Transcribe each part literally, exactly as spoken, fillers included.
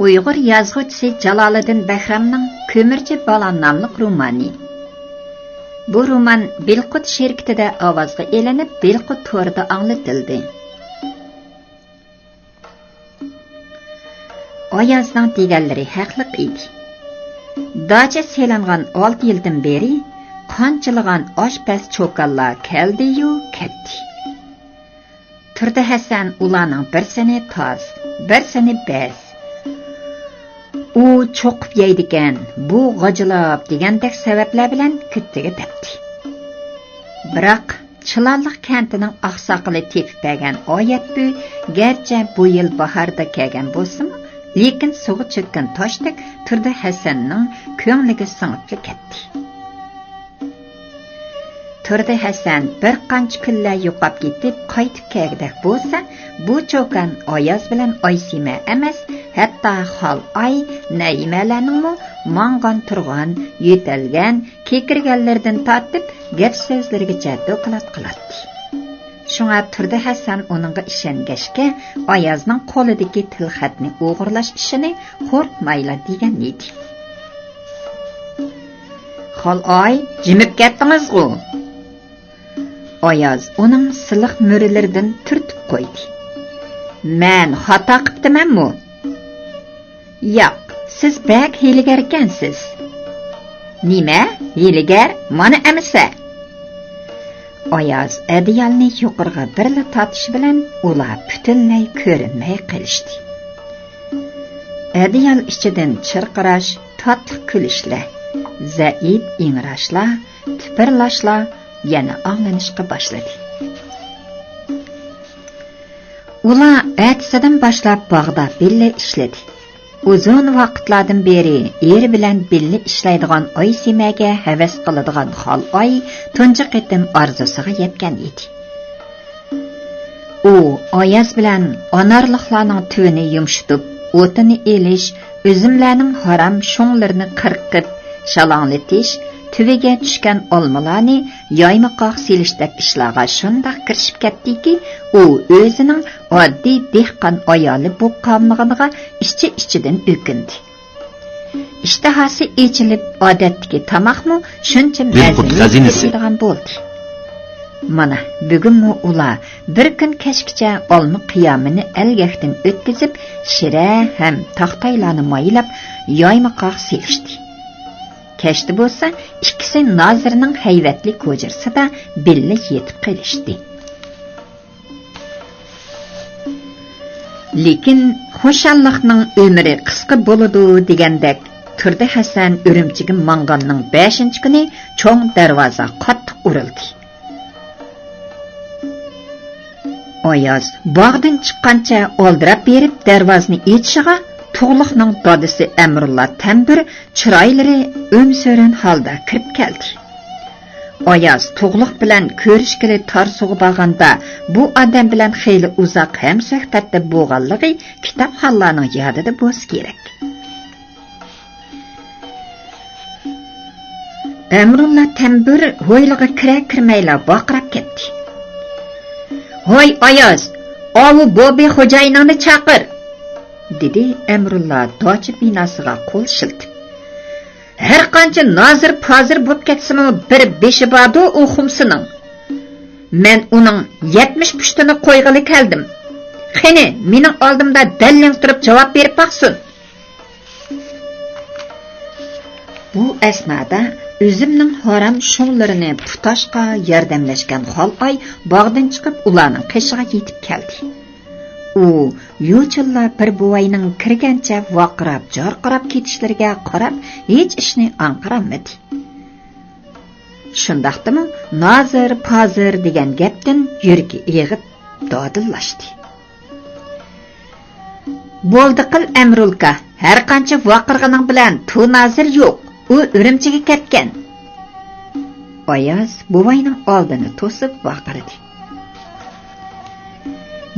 ئۇيغۇر يازغۇچىسى جالالىدىن بەھرامنىڭ كۆمۈرچى بالا ناملىق رومانى. بۇ رومان بىلقۇت شىركىتىدە ئاۋازغا ئېلىنىپ، بىلقۇت تورىدا ئاڭلىتىلدى. ئايازنىڭ دېگەنلىرى ھەقلىق ئىدى. داچا سېلىنغان ئالتە يىلدىن بېرى قانچىلىغان ئاش-پەس چوكانلار كەلدى-يۇ كەتتى. تۇردى ھەسەن ئۇلارنىڭ بىرسىنى تاز، بىرسىنى بەز، ئۇ چوقۇپ يەيدىكەن، بۇ غاجىلاپ دېگەندەك سەۋەبلەر بىلەن كېتىۋەتتى. بىراق، چىلانلىق كەنتىنىڭ ئاقساقىلى تېپىپ بەرگەن ئايەتبۈ گەرچە بۇ يىل باھاردا كەلگەن بولسىمۇ، لېكىن سۇغا چۆككەن تاشتەك تۇردى ھەسەننىڭ كۆڭلىگە سىڭىپلا كەتتى. تۇردى ھەسەن بىر قانچە كۈنلەر يوقاپ كېتىپ قايتىپ كەلگۈدەك بولسا، بۇ چوكان ئاياز بىلەن ئايسىمە ئەمەس، ھەتتا خالئاي، نەيىمەلەرنىڭمۇ ماڭغان تۇرغان، يۆتەلگەن، كېكىرگەنلىرىدىن تارتىپ گەپ-سۆزلىرىگىچە دوكلات قىلاتتى. شۇڭا تۇردى ھەسەن ئۇنىڭغا ئىشەنگەچكە، ئايازنىڭ قولىدىكى تىلخەتنى ئوغرىلاش ئىشىنى قورقمايلا دېگەن ئىدى. خالئاي، جىمىپ كەتتىڭىزغۇ؟ ئاياز ئۇنىڭ سىلىق مۈرىلىرىدىن تۈرتۈپ قويدى. مەن خاتا قىپتىمەنمۇ؟ ياق، سىز بەك ھىيلىگەركەنسىز. نېمە؟ ھىيلىگەر؟ مانا ئەمىسە! ئاياز ئەدىيالنى يۇقىرىغا بىرلا تارتىشى بىلەن ئۇلار پۈتۈنلەي كۆرۈنمەي قېلىشتى. ئەدىيال ئىچىدىن چىرقىراش، تاتلىق كۈلۈشلەر، زەئىپ ئىڭراشلار، تىپىرلاشلار يەنە ئاڭلىنىشقا باشلىدى. ئۇلار ئەتىسىدىن باشلاپ باغدا بىللە ئىشلىدى. ئۇزۇن ۋاقىتلاردىن بېرى ئېرى بىلەن بىللە ئىشلەيدىغان ئايسىمەگە ھەۋەس قىلىدىغان خالئاي تۇنجى قېتىم ئارزۇسىغا يەتكەن ئىدى. ئۇ ئاياز بىلەن ئانارلىقلارنىڭ تۈۋىنى يۇمشىتىپ، ئوتىنى ئېلىش، ئۈزۈملەرنىڭ ھارام شوڭلىرىنى قىرقىپ شالاڭلىتىش، تۈۋىگە چۈشكەن ئالمىلارنى يايمىقاق سېلىشتەك ئىشلارغا شۇنداق كىرىشىپ كەتتىكى، ئۇ ئۆزىنىڭ ئاددىي دېھقان ئايالى بولۇپ قالمىغىنىغا ئىچى-ئىچىدىن ئۆكۈندى. ئىشتىھاسى ئېچىلىپ، ئادەتتىكى تاماقمۇ شۇنچە مەززىلىك بولىدىغان بولدى. مانا، بۈگۈنمۇ ئۇلار بىر كۈن كەچكىچە ئالما قىيامىنى ئەلگەكتىن ئۆتكۈزۈپ، شىرە ھەم تاختايلارنى مايلاپ، يايمىقاق سېلىشتى. كەچتە بولسا، ئىككىسى نازىرنىڭ ھەيۋەتلىك ھۇجرىسىدا بىللە يېتىپ قېلىشتى. لېكىن خۇشاللىقنىڭ ئۆمرى قىسقا بولىدۇ دېگەندەك، تۇردى ھەسەن ئۈرۈمچىگە ماڭغاننىڭ بەشىنچى كۈنى چوڭ دەرۋازا قاتتىق ئۇرۇلدى. ئاياز باغدىن چىققانچە ئالدىراپ بېرىپ دەرۋازىنى ئېچىشىغا، تۇغلۇقنىڭ دادىسى ئەمرۇللا تەمبۇر چىرايلىرى ئۆمسۈرۈن ھالدا كىرىپ كەلدى. ئاياز تۇغلۇق بىلەن كۆرۈشكىلى تارسۇغا بارغاندا، بۇ ئادەم بىلەن خېلى ئۇزاق ھەمسۆھبەتتە بولغانلىقى كىتابخانلارنىڭ يادىدا بولسا كېرەك. ئەمرۇللا تەمبۇر ھويلىغا كىرەر-كىرمەيلا ۋارقىراپ كەتتى. «ھوي ئاياز، ئاۋۇ بوبى خوجايىنىڭنى چاقىر!» دېدى ئەمرۇللا داچا بىناسىغا قول شىلتىپ. «ھەر قانچە نازىر-پازىر بولۇپ كەتسىمۇ، بىر بېشى باردۇ ئۇ خۇمسىنىڭ. مەن ئۇنىڭ يەتمىش پۇشتىنى قويغىلى كەلدىم. قېنى، مېنىڭ ئالدىمدا دەللىڭ تۇرۇپ جاۋاب بېرىپ باقسۇن.» بۇ ئەسنادا ئۈزۈمنىڭ ھارام شۇڭلىرىنى پۇتاشقا ياردەملەشكەن خالئاي باغدىن چىقىپ ئۇلارنىڭ قېشىغا يېتىپ كەلدى. ئۇ يوچۇنلا بىر بوۋاينىڭ كىرگەنچە ۋارقىراپ-جارقىراپ كېتىشلىرىگە قاراپ ھېچ ئىشنى ئاڭقىرالمىدى. شۇنداقتىمۇ نازىر-پازىر دېگەن گەپتىن يۈرىكى ئېغىپ دادىللاشتى. بولدى قىل ئەمرۇلكا، ھەرقانچە ۋارقىرىغىنىڭ بىلەن تۇ نازىر يوق، ئۇ ئۈرۈمچىگە كەتكەن. ئاياز بوۋاينىڭ ئالدىنى توسۇپ ۋارقىرىدى.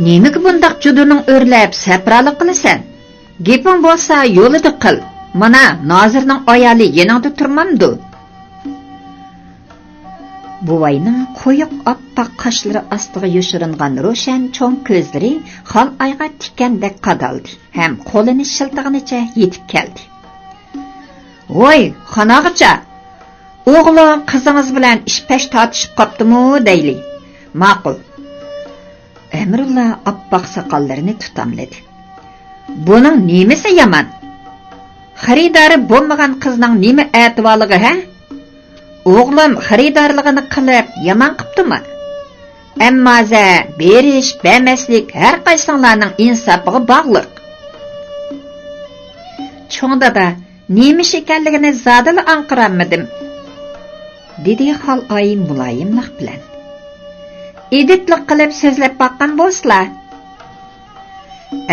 نېمىگە بۇنداق جۇدۇنۇڭ ئۆرلەپ سەپرالىق قىلىسەن؟ گېپىڭ بولسا يولىدا قىل. مانا، نازىرنىڭ ئايالى يېنىڭدا تۇرمامدۇ؟ بوۋاينىڭ قويۇق ئاپئاق قاشلىرى ئاستىغا يوشۇرۇنغان روشەن چوڭ كۆزلىرى خالئايغا تىككەندەك قادالدى ھەم قولىنى شىلتىغىنىچە يېتىپ كەلدى. ۋوي، خاناغىچە! ئوغلۇم قىزىڭىز بىلەن ئىش-پەش تارتىشىپ قاپتىمۇ دەيلى. ماقۇل. ئەمرۇللا ئاپئاق ساقاللىرىنى تۇتاملىدى. بۇنىڭ نېمىسى يامان؟ خېرىدارى بولمىغان قىزنىڭ نېمە ئەتىۋارلىقى، ھە؟ ئوغلۇم خېرىدارلىقىنى قىلىپ يامان قىپتۇما؟ ئەمما زە، بېرىش، بەرمەسلىك ھەر قايسىڭلارنىڭ ئىنساپىغا باغلىق. چوڭ دادا، نېمە ئىش ئىكەنلىكىنى زادىلا ئاڭقىرالمىدىم، دېدى خالئاي مۇلايىملىق بىلەن. ئىدىتلىق قىلىپ سۆزلەپ باققان بولسىلا.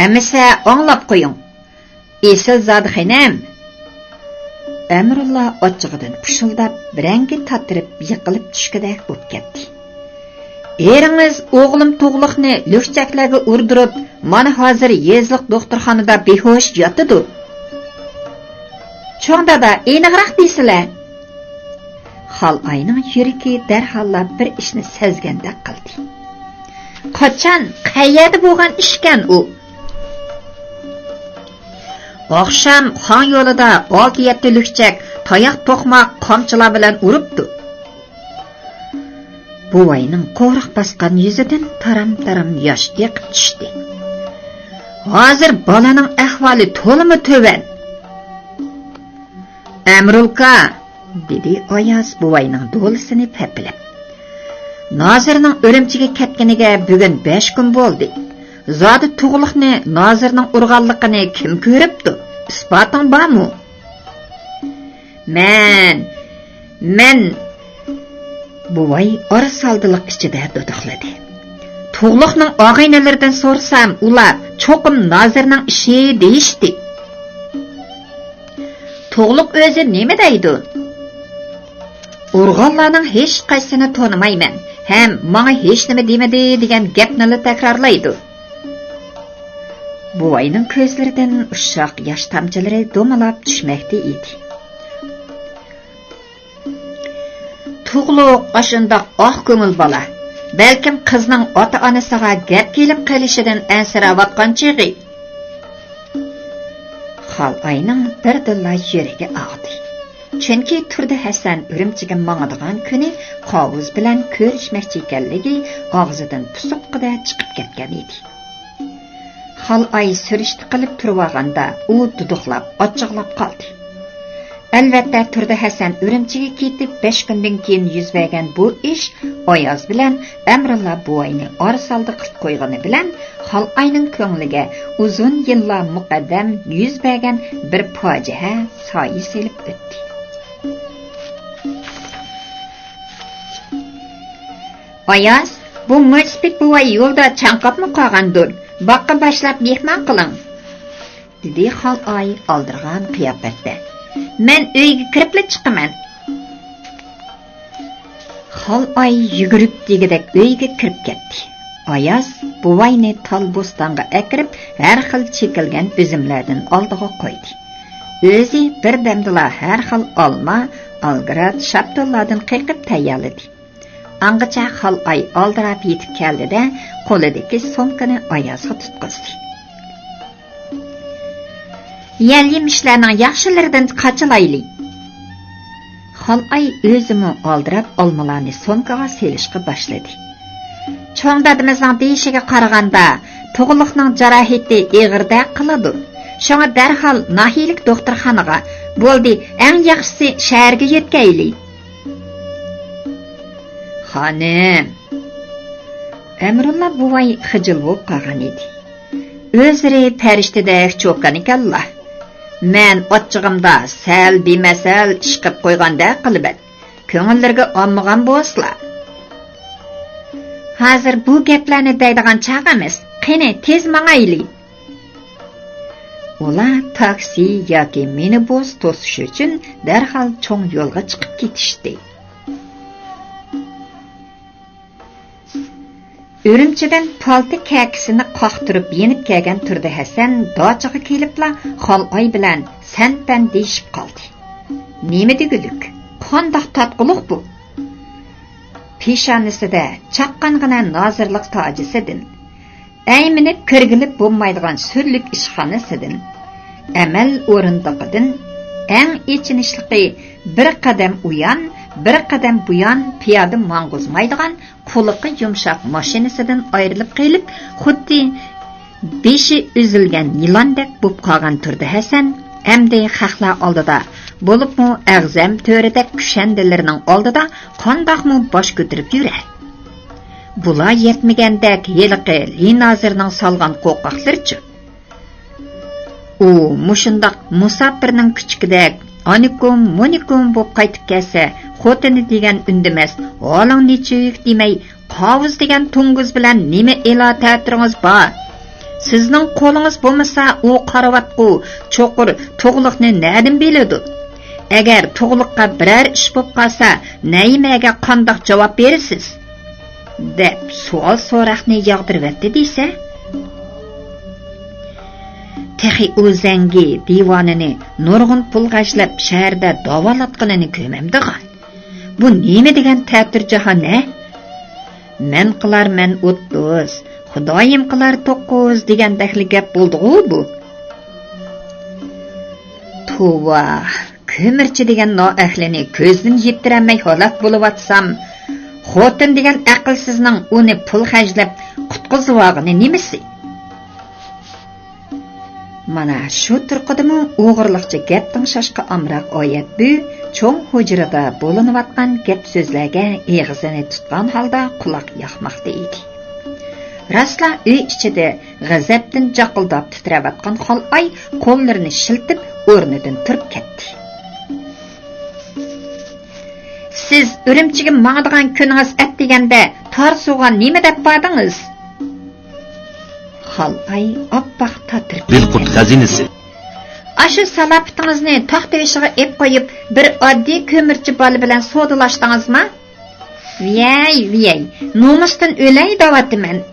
ئەمىسە ئاڭلاپ قويۇڭ. ئېسىل زادى خېنىم! ئەمرۇللا ئاچچىقىدىن پۇشۇلداپ، رەڭگى تاتىرىپ، يىقىلىپ چۈشكۈدەك بولۇپ كەتتى. ئېرىڭىز ئوغلۇم تۇغلۇقنى لۈكچەكلەرگە ئۇردۇرۇپ، مانا ھازىر يېزىلىق دوختۇرخانىدا بىھوش ياتىدۇ. چوڭ دادا، ئېنىقراق دېسىلە! خالئاينىڭ يۈرىكى دەرھاللا بىر ئىشنى سەزگەندەك قىلدى. قاچان، قەيەردە بولغان ئىشكەن ئۇ؟ ئاخشام خاڭ يولىدا ئالتە-يەتتە لۈكچەك تاياق توقماق قامچىلار بىلەن ئۇرۇپتۇ. بوۋاينىڭ قورۇق باسقان يۈزىدىن تارام-تارام ياش ئېقىپ چۈشتى. ھازىر بالىنىڭ ئەھۋالى تولىمۇ تۆۋەن. ئەمرۇلكا، دېدى ئاياز بوۋاينىڭ دولىسىنى پەپىلەپ. نازىرنىڭ ئۈرۈمچىگە كەتكىنىگە بۈگۈن بەش كۈن بولدى. زادى تۇغلۇقنى نازىرنىڭ ئۇرغانلىقىنى كىم كۆرۈپتۇ؟ ئىسپاتىڭ بارمۇ؟ مەن، مەن، بوۋاي ئارىسالدىلىق ئىچىدە دۇدۇقلىدى. تۇغلۇقنىڭ ئاغىنىلىرىدىن سورىسام، ئۇلار چوقۇم نازىرنىڭ ئىشى دېيىشتى. تۇغلۇق ئۆزى نېمە دەيدۇ؟ ئۇرغانلارنىڭ ھېچقايسىسىنى تونۇمايمەن ھەم ماڭا ھېچنېمە دېمىدى دېگەن گەپنىلا تەكرارلايدۇ. بوۋاينىڭ كۆزلىرىدىن ئۇششاق ياش تامچىلىرى دومىلاپ چۈشمەكتە ئىدى. تۇغلۇق ئاشۇنداق ئاق كۆڭۈل بالا. بەلكىم قىزنىڭ ئاتا-ئانىسىغا گەپ كېلىپ قېلىشىدىن ئەنسىرەۋاتقان چېغى. خالئاينىڭ بىردىنلا يۈرىكى ئاغدى. چۈنكى تۇردى ھەسەن ئۈرۈمچىگە ماڭىدىغان كۈنى قاۋۇز بىلەن كۆرۈشمەكچى ئىكەنلىكى ئاغزىدىن پۇسۇققىدە چىقىپ كەتكەن ئىدى. خالئاي سۈرۈشتە قىلىپ تۇرۇۋالغاندا، ئۇ دۇدۇقلاپ، ئاچچىقلاپ قالدى. ئەلۋەتتە، تۇردى ھەسەن ئۈرۈمچىگە كېتىپ بەش كۈندىن كېيىن يۈز بەرگەن بۇ ئىش ئاياز بىلەن ئەمرۇللا بوۋاينى ئارىسالدى قىلىپ قويغىنى بىلەن، خالئاينىڭ كۆڭلىگە ئۇزۇن يىللار مۇقەددەم يۈز بەرگەن بىر پاجىئە سايە سېلىپ ئۆتتى. ئاياز، بۇ مويسىپىت بوۋاي يولدا چاڭقاپمۇ قالغاندۇر؟ باغقا باشلاپ مېھمان قىلىڭ، دېدى خالئاي ئالدىرىغان قىياپەتتە. مەن ئۆيگە كىرىپلا چىقىمەن. خالئاي يۈگۈرۈپ دېگۈدەك ئۆيگە كىرىپ كەتتى. ئاياز بوۋاينى تال بوستانغا ئەكىرىپ، ھەر خىل چېكىلگەن ئۈزۈملەردىن ئالدىغا قويدى. ئۆزى بىردەمدىلا ھەر خىل ئالما، ئالگرات، شاپتۇللاردىن قېقىپ تەييارلىدى. ئاڭغىچە خالئاي ئالدىراپ يېتىپ كەلدى-دە، قولىدىكى سومكىنى ئايازغا تۇتقۇزدى. يەل-يېمىشلەرنىڭ ياخشىلىرىدىن قاچىلايلى. خالئاي ئۆزىمۇ ئالدىراپ ئالمىلارنى سومكىغا سېلىشقا باشلىدى. چوڭ دادىمىزنىڭ دېيىشىگە قارىغاندا، تۇغلۇقنىڭ جاراھىتى ئېغىردەك قىلىدۇ. شۇڭا دەرھال ناھىيىلىك دوختۇرخانىغا، بولدى، ئەڭ ياخشىسى شەھەرگە يۆتكەيلى. خانىم! ئەمرۇللا بوۋاي خىجىل بولۇپ قالغان ئىدى. ئۆزلىرى پەرىشتىدەك چوكان ئىكەنلا. مەن ئاچچىقىمدا سەل بىمەسەل ئىش قىپ قويغاندەك قىلىمەن. كۆڭۈللىرىگە ئالمىغان بولسىلا. ھازىر بۇ گەپلەرنى دەيدىغان چاغ ئەمەس. قېنى، تېز ماڭايلى. ئۇلار تاكسى ياكى مىنىبۇس توسۇش ئۈچۈن دەرھال چوڭ يولغا چىقىپ كېتىشتى. ئۈرۈمچىدىن پالتا كەكىسىنى قاقتۇرۇپ يېنىپ كەلگەن تۇردى ھەسەن داچىغا كېلىپلا خالئاي بىلەن سەن-پەن دېيىشىپ قالدى. نېمە دېگۈلۈك؟ قانداق تارتقۇلۇق بۇ؟ پېشانىسىدە چاققانغىنە نازىرلىق تاجىسىدىن، ئەيمىنىپ كىرگىلى بولمايدىغان سۈرلۈك ئىشخانىسىدىن، ئەمەل ئورۇندۇقىدىن ئەڭ ئېچىنىشلىقى بىر قەدەم ئۇيان، بىر قەدەم بۇيان پىيادە ماڭغۇزمايدىغان قۇلىقى يۇمشاق ماشىنىسىدىن ئايرىلىپ قېلىپ، خۇددى بېشى ئۈزۈلگەن يىلاندەك بولۇپ قالغان تۇردى ھەسەن ئەمدى خەقلەر ئالدىدا، بولۇپمۇ ئەغزەم تۆرىدەك كۈشەندىلىرىنىڭ ئالدىدا قانداقمۇ باش كۆتۈرۈپ يۈرەر؟ بۇلار يەتمىگەندەك ھېلىقى لىنازىرنىڭ سالغان قوقاقلىرىچۇ؟ ئۇ مۇشۇنداق مۇساپىرنىڭ كۈچۈكىدەك ئانىكۇم مۇنىكۇم بولۇپ قايتىپ كەلسە، خوتۇنى دېگەن ئۈندىمەس، ھالىڭ نېچۈك دېمەي، قاۋۇز دېگەن توڭگۇز بىلەن نېمە ئېلا تەتۈرىڭىز بار؟ سىزنىڭ قولىڭىز بولمىسا، ئۇ قارىۋاتقۇ چوقۇر تۇغلۇقنى نەدىن بىلىدۇ؟ ئەگەر تۇغلۇققا بىرەر ئىش بولۇپ قالسا، نەيىمەگە قانداق جاۋاب بېرىسىز؟ دەپ سوئال-سوراقنى ياغدۇرۇۋەتتى دېسە. تېخى ئۇ زەڭگى دىۋانىنى نۇرغۇن پۇل خەجلەپ شەھەردە داۋالاتقىنىنى كۆرمەمدىغان. بۇ نېمە دېگەن تەتۈر جاھان ھە؟ مەن قىلارمەن ئوتتۇز، خۇدايىم قىلار توققۇز دېگەندەكلا گەپ بولدىغۇ بۇ. توۋا، كۆمۈرچى دېگەن نائەھلىنى كۆزدىن يىتتۈرەلمەي ھالاك بولۇۋاتسام، خوتۇن دېگەن ئەقىلسىزنىڭ ئۇنى پۇل خەجلەپ قۇتقۇزۇۋالغىنى نېمىسى؟ مانا شۇ تۇرقىدىمۇ ئوغرىلىقچە گەپ تىڭشاشقا ئامراق ئايەتبۈ چوڭ ھۇجرىدا بولۇنۇۋاتقان گەپ-سۆزلەرگە ئېغىزىنى تۇتقان ھالدا قۇلاق ياقماقتا ئىدى. راستلا ئۆي ئىچىدە غەزەپتىن جاقىلداپ تىترەۋاتقان خالئاي قوللىرىنى شىلتىپ ئورنىدىن تۇرۇپ كەتتى. سىز ئۈرۈمچىگە ماڭىدىغان كۈنىڭىز ئەتىگەندە تارسۇغا نېمە دەپ باردىڭىز؟ خالئاي ئاپئاق تاتىرىپ بىلقۇت خەزىنىسى. ئاشۇ سالاپىتىڭىزنى تاختا بېشىغا ئېلىپ قويۇپ، بىر ئاددىي كۆمۈرچى بالا بىلەن سودىلاشتىڭىزمۇ؟ ۋىيەي، ۋىيەي، نومۇستىن ئۆلەي دەۋاتىمەن.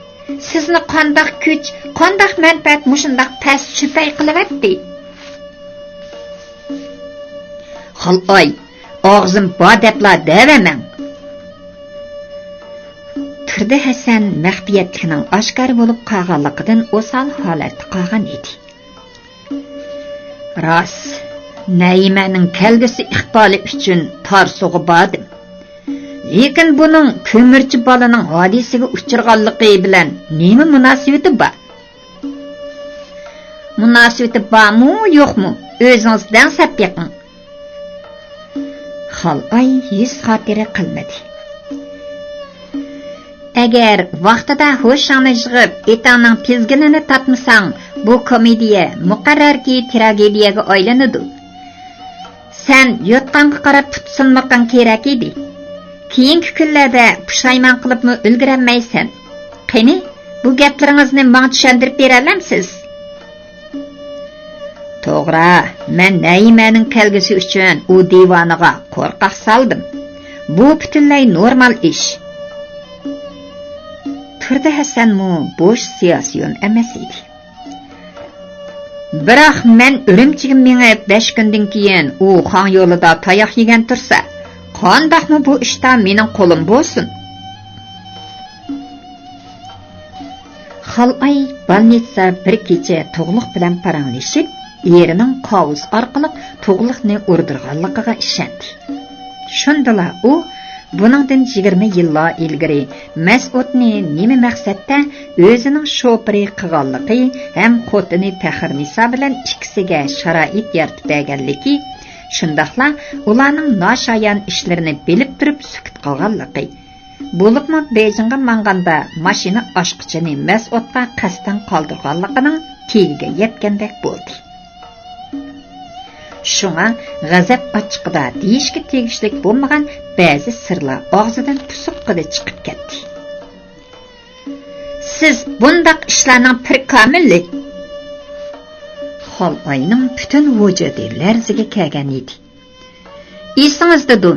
سىزنى قانداق كۈچ، قانداق مەنپەئەت مۇشۇنداق پەس چۈپەي قىلىۋەتتى؟ خالئاي، ئاغزىم بار دەپلا دەۋەرمەڭ. تۇردى ھەسەن مەخپىيەتلىكنىڭ ئاشكارا بولۇپ قالغانلىقىدىن ئوسال ھالەتتە قالغان ئىدى. راست، نەيىمەنىڭ كەلگۈسى ئىقبالى ئۈچۈن تارسۇغا باردىم. لېكىن بۇنىڭ كۆمۈرچى بالىنىڭ ھادىسىگە ئۇچرىغانلىقى بىلەن نېمە مۇناسىۋىتى بار؟ مۇناسىۋىتى بارمۇ، يوقمۇ، ئۆزىڭىز دەڭسەپ بېقىڭ. خالئاي ھېس خاتىرە قىلمىدى. ئەگەر ۋاقتىدا ھوشۇڭنى يىغىپ، ئېتىڭنىڭ تىزگىنىنى تارتمىساڭ، بۇ كومېدىيە مۇقەررەركى تراگېدىيەگە ئايلىنىدۇ. سەن يوتقانغا قاراپ پۇت سۇنمىقىڭ كېرەك ئىدى. كېيىنكى كۈنلەردە پۇشايمان قىلىپمۇ ئۈلگۈرەلمەيسەن. قېنى، بۇ گەپلىرىڭىزنى ماڭا چۈشەندۈرۈپ بېرەلەمسىز؟ توغرا، مەن نەيىمەنىڭ كەلگۈسى ئۈچۈن ئۇ دىۋانىغا قورقاق سالدىم. بۇ پۈتۈنلەي نورمال ئىش. تۇردى ھەسەنمۇ بوش سىياسىيون ئەمەس ئىدى. بىراق مەن ئۈرۈمچىگە مېڭىپ، بەش كۈندىن كېيىن ئۇ خاڭيولىدا تاياق يېگەن تۇرسا، قانداقمۇ بۇ ئىشتا مېنىڭ قولۇم بولسۇن؟ خالئاي بالنىتسا بىر كېچە تۇغلۇق بىلەن پاراڭلىشىپ، ئېرىنىڭ قاۋۇز ئارقىلىق تۇغلۇقنى ئۇردۇرغانلىقىغا ئىشەندى. شۇندىلا ئۇ بۇنىڭدىن يىگىرمە يىللار ئىلگىرى مەسئۇدنى نېمە مەقسەتتە ئۆزىنىڭ شوپۇرى قىلغانلىقى ھەم خوتۇنى تەخىرنىسا بىلەن ئىككىسىگە شارائىت يارىتىپ بەرگەنلىكى، شۇنداقلا ئۇلارنىڭ ناشايان ئىشلىرىنى بىلىپ تۇرۇپ سۈكۈت قىلغانلىقى، بولۇپمۇ بېيجىڭغا ماڭغاندا ماشىنا ئاچقۇچىنى مەسئۇدقا قەستەن قالدۇرغانلىقىنىڭ تېگىگە يەتكەندەك بولدى. شۇڭا غەزەپ ئاچچىقىدا دېيىشكە تېگىشلىك بولمىغان بەزى سىرلار ئاغزىدىن پۇسۇققىدە چىقىپ كەتتى. سىز بۇنداق ئىشلارنىڭ پىر كامىلى! خالئاينىڭ پۈتۈن ۋۇجۇدى لەرزىگە كەلگەن ئىدى. ئېسىڭىزدىدۇ،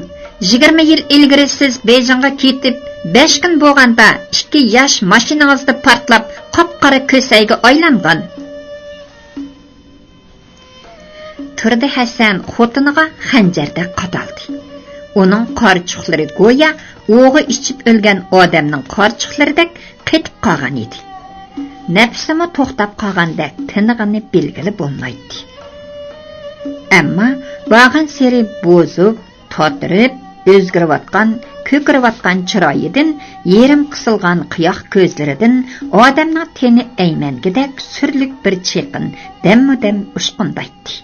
يىگىرمە يىل ئىلگىرى سىز بېيجىڭغا كېتىپ، بەش كۈن بولغاندا ئىككى ياش ماشىنىڭىزدا پارتلاپ، قاپقارا كۆسەيگە ئايلانغان. تۇردى ھەسەن خوتۇنىغا خەنجەردەك قادالدى. ئۇنىڭ قارىچۇقلىرى گويا ئوغا ئىچىپ ئۆلگەن ئادەمنىڭ قارچۇقلىرىدەك قېتىپ قالغان ئىدى. نەپىسىمۇ توختاپ قالغاندەك تىنىغىنى بىلگىلى بولمايتتى. ئەمما بارغانسېرى بوزۇپ، تاتىرىپ، ئۆزگىرىۋاتقان، كۆكىرىۋاتقان چىرايىدىن، يېرىم قىسىلغان قىياق كۆزلىرىدىن ئادەمنىڭ تېنى ئەيمەنگۈدەك سۈرلۈك بىر چېقىن دەممۇدەم ئۇچقۇندايتتى.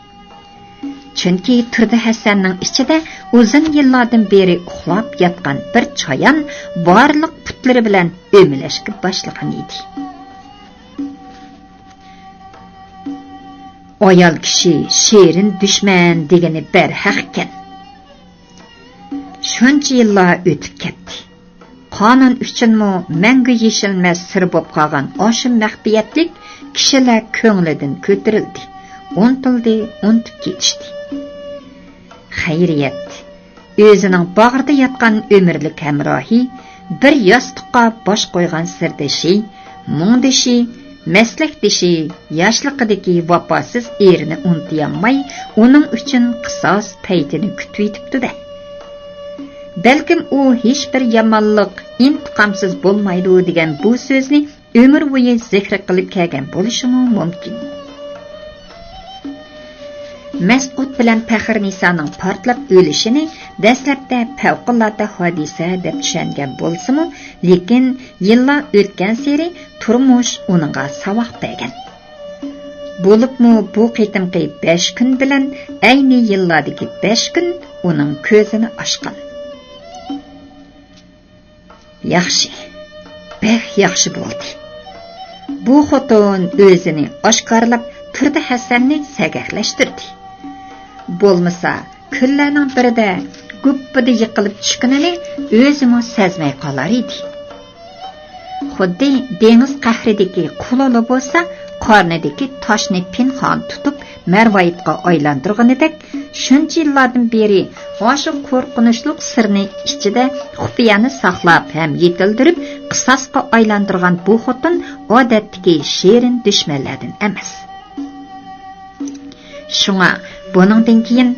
چۈنكى تۇردى ھەسەننىڭ ئىچىدە ئۇزۇن يىللاردىن بېرى ئۇخلاپ ياتقان بىر چايان بارلىق پۇتلىرى بىلەن ئۆمىلەشكە باشلىغان ئىدى. ئايال كىشى شېرىن دۈشمەن دېگىنى بەرھەقكەن. شۇنچە يىللار ئۆتۈپ كەتتى. قانۇن ئۈچۈنمۇ مەڭگۈ يېشىلمەس سىر بولۇپ قالغان ئاشۇ مەخپىيەتلىك كىشىلەر كۆڭلىدىن كۆتۈرۈلدى، ئۇنتۇلدى، ئۇنتۇپ كېتىشتى. خەيرىيەت، ئۆزىنىڭ باغرىدا ياتقان ئۆمۈرلۈك ھەمراھى، بىر ياستۇققا باش قويغان سىردىشى، مۇڭدىشى، مەسلەكدىشى، ياشلىقىدىكى ۋاپاسىز ئېرىنى ئۇنتۇيالماي، ئۇنىڭ ئۈچۈن قىساس پەيتىنى كۈتۈۋېتىپتۇ-دە. بەلكىم ئۇ ھېچبىر يامانلىق ئىنتىقامسىز بولمايدۇ دېگەن بۇ سۆزنى ئۆمۈر بويى زىكرى قىلىپ كەلگەن بولۇشىمۇ مۇمكىن. مەسئۇد بىلەن پەخرىنىسانىڭ پارتلاپ ئۆلۈشىنى دەسلەپتە پەۋقۇلئاددە ھادىسە دەپ چۈشەنگەن بولسىمۇ، لېكىن يىللار ئۆتكەنسېرى تۇرمۇش ئۇنىڭغا ساۋاق بەرگەن. بولۇپمۇ بۇ قېتىمقى بەش كۈن بىلەن ئەينى يىللاردىكى بەش كۈن ئۇنىڭ كۆزىنى ئاچقان. ياخشى، بەك ياخشى بولدى. بۇ خوتۇن ئۆزىنى ئاشكارىلاپ تۇردى ھەسەننى سەگەكلەشتۈردى. بولمىسا، كۈنلەرنىڭ بىرىدە گۇپپىدە يىقىلىپ چۈشكىنىنى ئۆزىمۇ سەزمەي قالار ئىدى. خۇددى دېڭىز قەھرىدىكى قۇلۇلە بولسا، قارنىدىكى تاشنى پىنھان تۇتۇپ، مەرۋايىتقا ئايلاندۇرغىنىدەك، شۇنچە يىللاردىن بېرى ئاشۇ قورقۇنچلۇق سىرنى ئىچىدە خۇپىيانە ساقلاپ ھەم يېتىلدۈرۈپ، قىساسقا ئايلاندۇرغان بۇ خوتۇن ئادەتتىكى شېرىن دۈشمەنلەردىن ئەمەس. شۇڭا بۇنىڭدىن كېيىن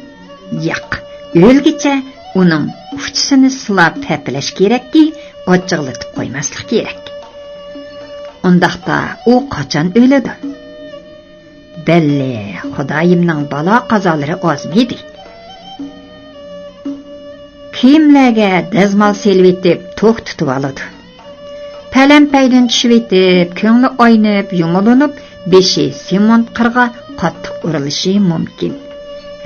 ياق، ئۆلگۈچە ئۇنىڭ ئۇچىسىنى سىلاپ ھەپىلەش كېرەككى، ئاچچىقلىتىپ قويماسلىق كېرەك. ئۇنداقتا ئۇ قاچان ئۆلىدۇ؟ بەللى، خۇدايىمنىڭ بالا-قازالىرى ئازمىدى. كىيىملەرگە دەزمال سېلىۋېتىپ توك تۇتۇۋالىدۇ. پەلەمپەيدىن چۈشۈۋېتىپ، كۆڭلى ئاينىپ، يۇمۇلۇنۇپ، بېشى سېمونت قىرغا قاتتىق ئۇرۇلۇشى مۇمكىن.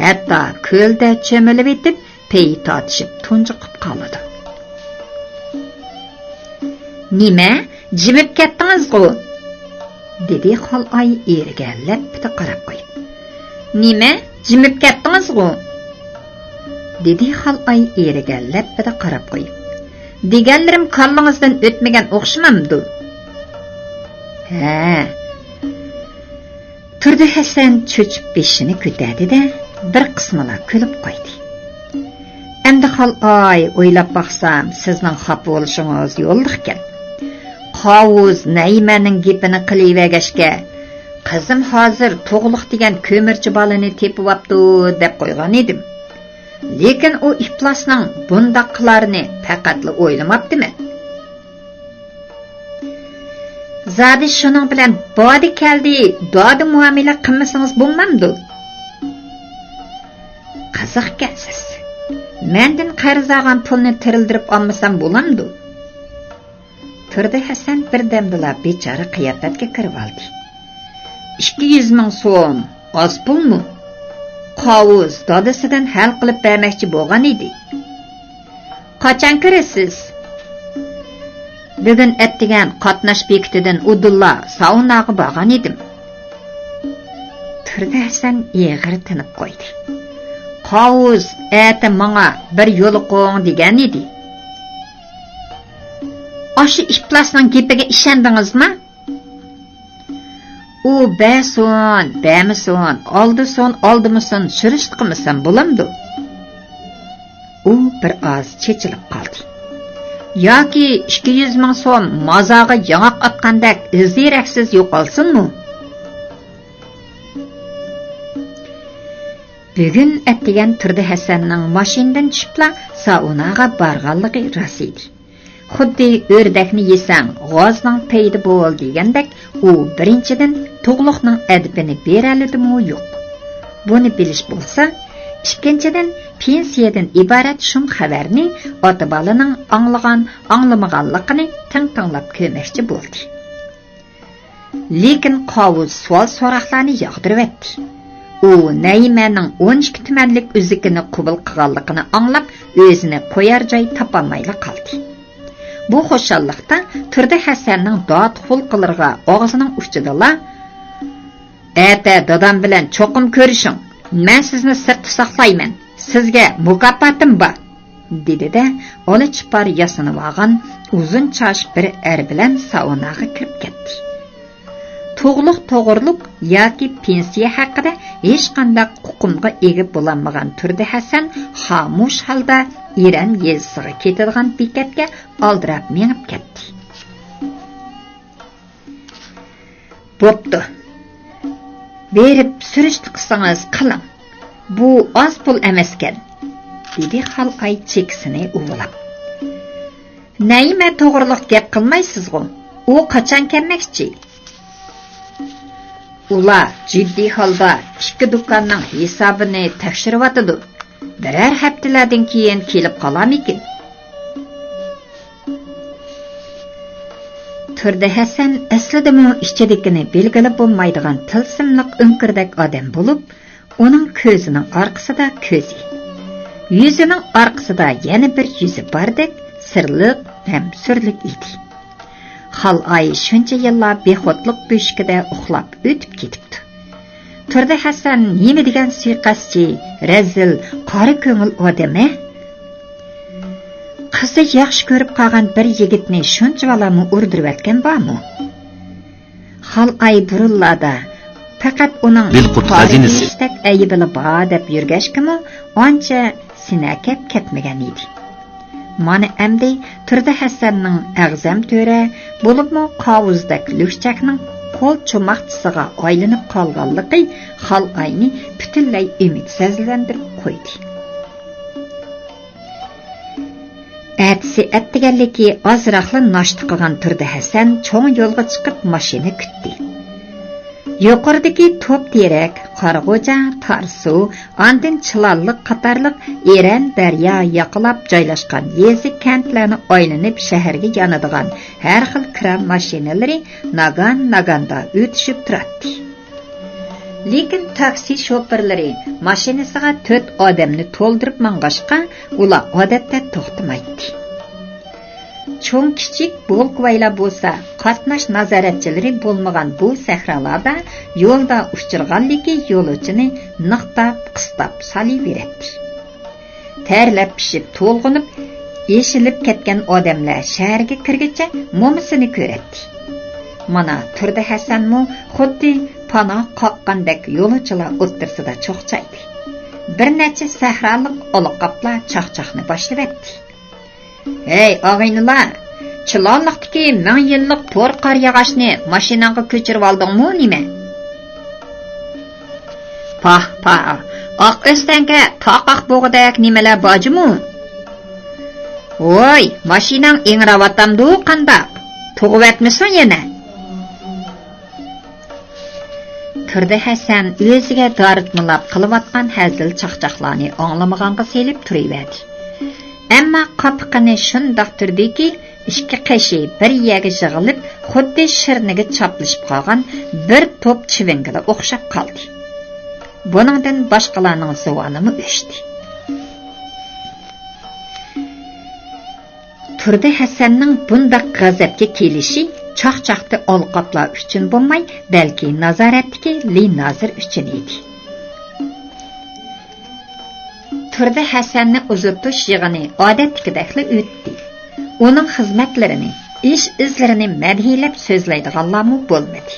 ھەتتا كۆلدە چۆمۈلۈۋېتىپ، پېيى تارتىشىپ تۇنجۇقۇپ قالىدۇ. نېمە؟ جىمىپ كەتتىڭىزغۇ؟ دېدى خالئاي ئېرىگە لەپپىدە قاراپ قويۇپ. نېمە؟ جىمىپ كەتتىڭىزغۇ؟ دېدى خالئاي ئېرىگە لەپپىدە قاراپ قويۇپ. دېگەنلىرىم كاللىڭىزدىن ئۆتمىگەن ئوخشىمامدۇ؟ ھە. تۇردى ھەسەن چۆچۈپ بېشىنى كۆتەردى-دە، بىر قىسمىلا كۈلۈپ قويدى. ئەمدى خالئاي، ئويلاپ باقسام، سىزنىڭ خاپا بولۇشىڭىز يوللۇقكەن. قاۋۇز نەيمەننىڭ گېپىنى قىلىۋەرگەچكە، قىزىم ھازىر تۇغلۇق دېگەن كۆمۈرچى بالىنى تېپىۋاپتۇ، دەپ قويغان ئىدىم. لېكىن ئۇ ئىپلاسنىڭ بۇنداق قىلارىنى پەقەتلا ئويلىماپتىمەن. زادى شۇنىڭ بىلەن باردى كەلدى دادا مۇئامىلە قىلمىسىڭىز بولمامدۇ؟ قىزىقكەنسىز. مەندىن قەرز ئالغان پۇلنى تىرىلدۈرۈپ ئالمىسام بولامدۇ؟ تۇردى ھەسەن بىردەمدىلا بىچارە قىياپەتكە كىرىۋالدى. ئىككى يۈز مىڭ سوم ئاز پۇلمۇ؟ قاۋۇز دادىسىدىن ھەل قىلىپ بەرمەكچى بولغان ئىدى. قاچان كىرىسىز؟ بۈگۈن ئەتىگەن قاتناش بېكىتىدىن ئۇدۇللا ساۋناغا بارغان ئىدىم. تۇردى ھەسەن ئېغىر تىنىپ قويدى. قاۋۇز ئەتە ماڭا بىر يولۇقۇڭ دېگەن ئىدى. ئاشۇ ئىپلاسنىڭ گېپىگە ئىشەندىڭىزمۇ؟ ئۇ بەرسۇن، بەرمىسۇن، ئالدىسۇن، ئالدىمىسۇن، سۈرۈشتە قىلمىسام بولامدۇ؟ ئۇ بىر ئاز چېچىلىپ قالدى. ياكى ئىككى يۈز مىڭ سوم مازارغا ياڭاق ئاتقاندەك ئىز دېرەكسىز يوقالسۇنمۇ؟ بۈگۈن ئەتىگەن تۇردى ھەسەننىڭ ماشىنىدىن چۈشۈپلا سائۇناغا بارغانلىقى راست ئىدى. خۇددى ئۆردەكنى يېسەڭ، غازنىڭ پەيدى بول دېگەندەك، ئۇ بىرىنچىدىن، تۇغلۇقنىڭ ئەدىپىنى بېرەلىدىمۇ يوق. بۇنى بىلىش بولسا، ئىككىنچىدىن، پېنسىيەدىن ئىبارەت شۇم خەۋەرنى ئاتا-بالىنىڭ ئاڭلىغان-ئاڭلىمىغانلىقىنى تىڭ تىڭلاپ كۆرمەكچى بولدى. لېكىن قاۋۇز سوئال-سوراقلارنى ياغدۇرۇۋەتتى. ئۇ نەيىمەنىڭ ئون ئىككى تۈمەنلىك ئۈزۈكىنى قوبۇل قىلغانلىقىنى ئاڭلاپ، ئۆزىنى قويار جاي تاپالمايلا قالدى. بۇ خۇشاللىقتا تۇردى ھەسەننىڭ دات-خۇلقىلىرىغا ئاغزىنىڭ ئۇچىدىلا، «ئەتە دادام بىلەن چوقۇم كۆرۈشۈڭ. مەن سىزنى سىرتتا ساقلايمەن. سىزگە مۇكاپاتىم بار.» دېدى-دە، ئالا چىپار ياسىنىۋالغان ئۇزۇن چاچ بىر ئەر بىلەن ساۋناغا كىرىپ كەتتى. تۇغلۇق توغرۇلۇق ياكى پېنسىيە ھەققىدە ھېچقانداق ئۇقۇمغا ئىگە بولالمىغان تۇردى ھەسەن خامۇش ھالدا ئىرەن يېزىسىغا كېتىدىغان بېكەتكە ئالدىراپ مېڭىپ كەتتى. بوپتۇ. بېرىپ سۈرۈشتە قىلسىڭىز قىلىڭ. بۇ ئاز پۇل ئەمەسكەن، دېدى خالئاي چېكىسىنى ئۇۋىلاپ. نەيىمە توغرۇلۇق گەپ قىلمايسىزغۇ؟ ئۇ قاچان كەلمەكچى؟ ئۇلار جىددىي ھالدا ئىككى دۇكاننىڭ ھېسابىنى تەكشۈرۈۋاتىدۇ. بىرەر ھەپتىلەردىن كېيىن كېلىپ قالارمىكىن؟ تۇردى ھەسەن ئەسلىدىمۇ ئىچىدىكىنى بىلگىلى بولمايدىغان تىلسىملىق ئۆڭكۈردەك ئادەم بولۇپ، ئۇنىڭ كۆزىنىڭ ئارقىسىدا كۆزى، يۈزىنىڭ ئارقىسىدا يەنە بىر يۈزى باردەك سىرلىق ھەم سۈرلۈك ئىدى. خالئاي شۇنچە يىللار بىخۇدلۇق بۆشۈكىدە ئۇخلاپ ئۆتۈپ كېتىپتۇ. تۇردى ھەسەن نېمە دېگەن سۇيىقەستچى، رەزىل، قارا كۆڭۈل ئادەم-ە؟ قىزى ياخشى كۆرۈپ قالغان بىر يىگىتنى شۇنچىۋالامۇ ئۇردۇرۇۋەتكەن بارمۇ؟ خالئاي بۇرۇنلاردا پەقەت ئۇنىڭ بىلقۇت پارە خەزىنىسى دېيىشتەك ئەيىبىلا بار دەپ يۈرگەچكىمۇ ئانچە سىنەكەپ كەتمىگەن ئىدى. مانا ئەمدى تۇردى ھەسەننىڭ ئەغزەم تۆرە، بولۇپمۇ قاۋۇزدەك لۈكچەكنىڭ قول چوماقچىسىغا ئايلىنىپ قالغانلىقى خالئاينى پۈتۈنلەي ئۈمىدسىزلەندۈرۈپ قويدى. ئەتىسى ئەتىگەنلىكى ئازراقلا ناشتا قىلغان تۇردى ھەسەن چوڭ يولغا چىقىپ ماشىنا كۈتتى. يۇقىرىدىكى توپ تېرەك، قارىغۇجا، تارسۇ، ئاندىن چىلانلىق قاتارلىق ئېرەن دەريا ياقىلاپ جايلاشقان يېزا كەنتلەرنى ئايلىنىپ شەھەرگە يانىدىغان ھەر خىل كىرا ماشىنىلىرى ناگان-ناگاندا ئۆتۈشۈپ تۇراتتى. لېكىن تاكسى شوپۇرلىرى ماشىنىسىغا تۆت ئادەمنى تولدۇرۇپ ماڭغاچقا، ئۇلار ئادەتتە توختىمايتتى. چوڭ-كىچىك بولكىۋايلار بولسا قاتناش نازارەتچىلىرى بولمىغان بۇ سەھرالاردا يولدا ئۇچرىغانلىكى يولۇچىنى نىقتاپ، قىستاپ سالىۋېرەتتى. تەرلەپ پىشىپ تولغىنىپ، ئېشىلىپ كەتكەن ئادەملەر شەھەرگە كىرگىچە مومىسىنى كۆرەتتى. مانا تۇردى ھەسەنمۇ خۇددى پانا قاققاندەك يولۇچىلار ئوتتۇرىسىدا چوقچايدى. بىر نەچچە سەھرالىق ئالىقاپلار چاقچاقنى باشلىۋەتتى. ھەي، ئاغىنىلار، چىلانلىقتىكى مىڭ يىللىق تور قارىياغاچنى ماشىناڭغا كۆچۈرۈۋالدىڭمۇ نېمە؟ پاھ، پاھ، ئاق ئۆستەڭگە تاقاق بوغىدەك نېمىلەر بار جۇمۇ؟ ۋوي، ماشىناڭ ئىڭراۋاتامدۇ قانداق؟ تۇغۇۋەتمىسۇن يەنە؟ تۇردى ھەسەن ئۆزىگە دارىتمىلاپ قىلىۋاتقان ھەزىل چاقچاقلارنى ئاڭلىمىغانغا سېلىپ تۇرۇۋەردى. ئەمما قاپىقىنى شۇنداق تۈردىكى، ئىككى قېشى بىر يەرگە يىغىلىپ، خۇددى شىرنىگە چاپلىشىپ قالغان بىر توپ چىۋىنگىلا ئوخشاپ قالدى. بۇنىڭدىن باشقىلارنىڭ زۇۋانىمۇ ئۆچتى. تۇردى ھەسەننىڭ بۇنداق غەزەپكە كېلىشى چاقچاقتا ئالىقاپلار ئۈچۈن بولماي، بەلكى نازارەتتىكى لى نازىر ئۈچۈن ئىدى. تۇردى ھەسەننى ئۇزىتىش يىغىنى ئادەتتىكىدەكلا ئۆتتى. ئۇنىڭ خىزمەتلىرىنى، ئىش ئىزلىرىنى مەدھىيلەپ سۆزلەيدىغانلارمۇ بولمىدى.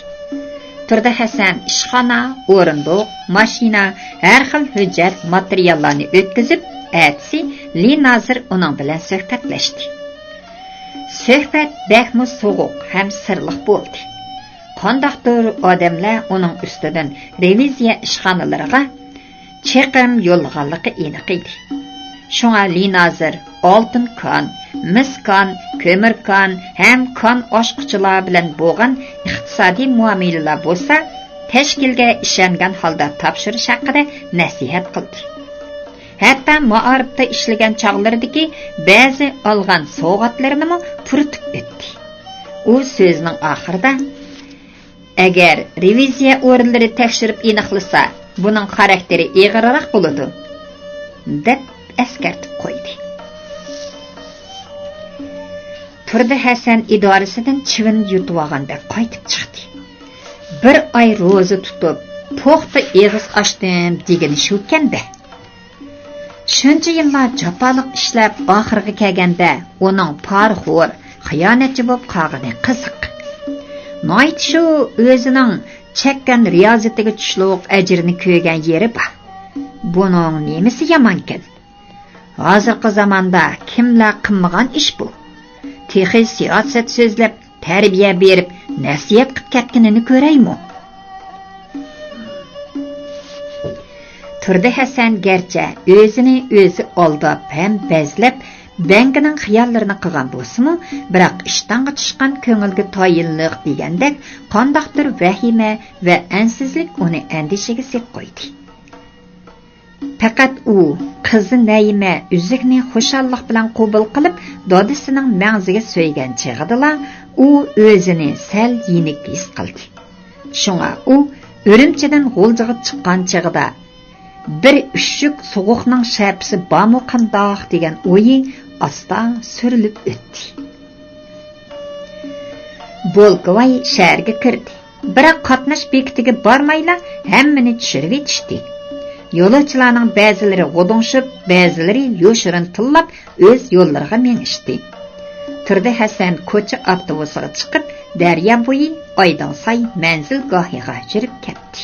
تۇردى ھەسەن ئىشخانا، ئورۇندۇق، ماشىنا، ھەر خىل ھۆججەت، ماتېرىياللارنى ئۆتكۈزۈپ، ئەتىسى لى نازىر ئۇنىڭ بىلەن سۆھبەتلەشتى. سۆھبەت بەكمۇ سوغۇق ھەم سىرلىق بولدى. قانداقتۇر ئادەملەر ئۇنىڭ ئۈستىدىن رېۋىزىيە ئىشخانىلىرىغا چېقىم يوللىغانلىقى ئېنىق ئىدى. شۇڭا لى نازىر ئالتۇن كان، مىس كان، كۆمۈر كان ھەم كان ئاچقۇچىلار بىلەن بولغان ئىقتىسادىي مۇئامىلىلەر بولسا تەشكىلگە ئىشەنگەن ھالدا تاپشۇرۇش ھەققىدە نەسىھەت قىلدى. ھەتتا مائارىپتا ئىشلىگەن چاغلىرىدىكى بەزى ئالغان سوۋغاتلىرىنىمۇ پۇرىتىپ ئۆتتى. ئۇ سۆزىنىڭ ئاخىرىدا، «ئەگەر رېۋىزىيە ئورۇنلىرى تەكشۈرۈپ ئېنىقلىسا، بۇنىڭ خاراكتېرى ئېغىرراق بولىدۇ» دەپ ئەسكەرتىپ قويدى. تۇردى ھەسەن ئىدارىسىدىن چىۋىن يۇتۇۋالغاندەك قايتىپ چىقتى. بىر ئاي روزا تۇتۇپ، پوختا ئېغىز ئاچتىم دېگىنى شۇكەن-دە. شۇنچە يىللار جاپالىق ئىشلەپ، ئاخىرىغا كەلگەندە ئۇنىڭ پارىخور، خىيانەتچى بولۇپ قالغىنى قىزىق. ناھايىتى شۇ ئۆزىنىڭ چەككەن رىيازىتىگە چۈشلۈك ئەجرىنى كۆرگەن يېرى بار. بۇنىڭ نېمىسى يامانكەن؟ ھازىرقى زاماندا كىملەر قىلمىغان ئىش بۇ؟ تېخى سىياسەت سۆزلەپ، تەربىيە بېرىپ، نەسىھەت قىلىپ كەتكىنىنى كۆرەيمۇ؟ تۇردى ھەسەن گەرچە ئۆزىنى ئۆزى ئالداپ ھەم بەزلەپ، بەڭگىنىڭ خىياللىرىنى قىلغان بولسىمۇ، بىراق ئىشتانغا چۈشكەن كۆڭۈلگە تايىنلىق دېگەندەك قانداقتۇر ۋەھىمە ۋە ئەنسىزلىك ئۇنى ئەندىشىگە سېلىپ قويدى. پەقەت ئۇ قىزى نەيىمە ئۈزۈكنى خۇشاللىق بىلەن قوبۇل قىلىپ، دادىسىنىڭ مەڭزىگە سۆيگەن چېغىدىلا ئۇ ئۆزىنى سەل يېنىك ھېس قىلدى. شۇڭا ئۇ ئۈرۈمچىدىن غۇلجىغا چىققان چېغىدا، «بىر ئۈششۈك سوغۇقنىڭ شەپىسى بارمۇ قانداق؟» دېگەن ئويى ئاستا سۈرۈلۈپ ئۆتتى. بولكىۋاي شەھەرگە كىردى. بىراق قاتناش بېكىتىگە بارمايلا ھەممىنى چۈشۈرۈۋېتىشتى. يولۇچىلارنىڭ بەزىلىرى غۇدۇڭشىپ، بەزىلىرى يوشۇرۇن تىللاپ ئۆز يوللىرىغا مېڭىشتى. تۇردى ھەسەن كوچا ئاپتوبۇسىغا چىقىپ، دەريا بويى ئايدىڭساي مەنزىلگاھىغا يۈرۈپ كەتتى.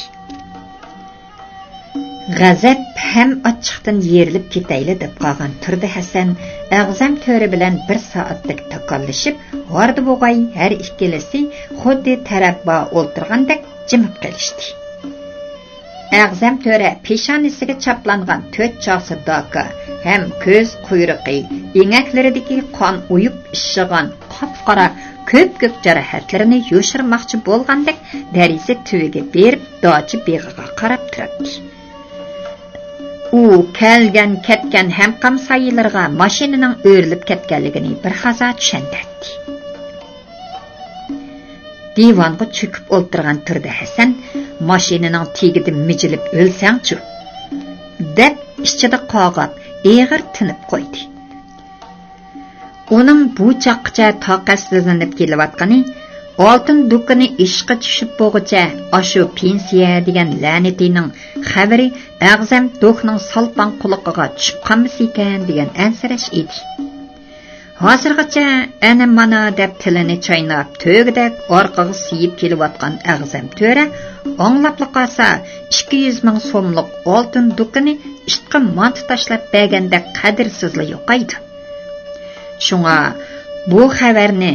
غەزەپ ھەم ئاچچىقتىن يېرىلىپ كېتەيلى دەپ قالغان تۇردى ھەسەن ئەغزەم تۆرە بىلەن بىر سائەتتەك تاكاللىشىپ، ھاردى بوغاي ھەر ئىككىلىسى خۇددى تەرەپ بار ئولتۇرغاندەك جىمىپ قېلىشتى. ئەغزەم تۆرە پېشانىسىگە چاپلانغان تۆت چاسا داكا ھەم كۆز قۇيرۇقى، ئېڭەكلىرىدىكى قان ئۇيۇپ ئىششىغان قاپقارا كۆپكۆك جاراھەتلىرىنى يوشۇرماقچى بولغاندەك دېرىزە تۈۋىگە بېرىپ داچا بېغىغا قاراپ تۇراتتى. ئۇ كەلگەن-كەتكەن ھەمقام سايىلىرىغا ماشىنىنىڭ ئۆرۈلۈپ كەتكەنلىكىنى بىر ھازا چۈشەندۈرەتتى. دىۋانغا چۆكۈپ ئولتۇرغان تۇردى ھەسەن ماشىنىنىڭ تېگىدە مىجىلىپ ئۆلسەڭچۇ دەپ ئىچىدە قاغاپ ئېغىر تىنىپ قويدى. ئۇنىڭ بۇ چاغقىچە تاقەتسىزلىنىپ كېلىۋاتقىنى، ئالتۇن دۇكىنى ئىشقا چۈشۈپ بولغۇچە ئاشۇ پېنسىيە دېگەن لەنىتىنىڭ خەۋىرى ئەغزەم دوكنىڭ سالپاڭ قۇلىقىغا چۈشۈپ قالمىسىكەن دېگەن ئەنسىرەش ئىدى. ھازىرغىچە ئەنە مانا دەپ تىلىنى چايناپ، تۆگىدەك ئارقىغا سىيىپ كېلىۋاتقان ئەغزەم تۆرە ئاڭلاپلا قالسا، ئىككى يۈز مىڭ سوملۇق ئالتۇن دۇكىنى ئىتقا مانتا تاشلاپ بەرگەندەك قەدىرسىزلا يوقايدۇ. شۇڭا بۇ خەۋەرنى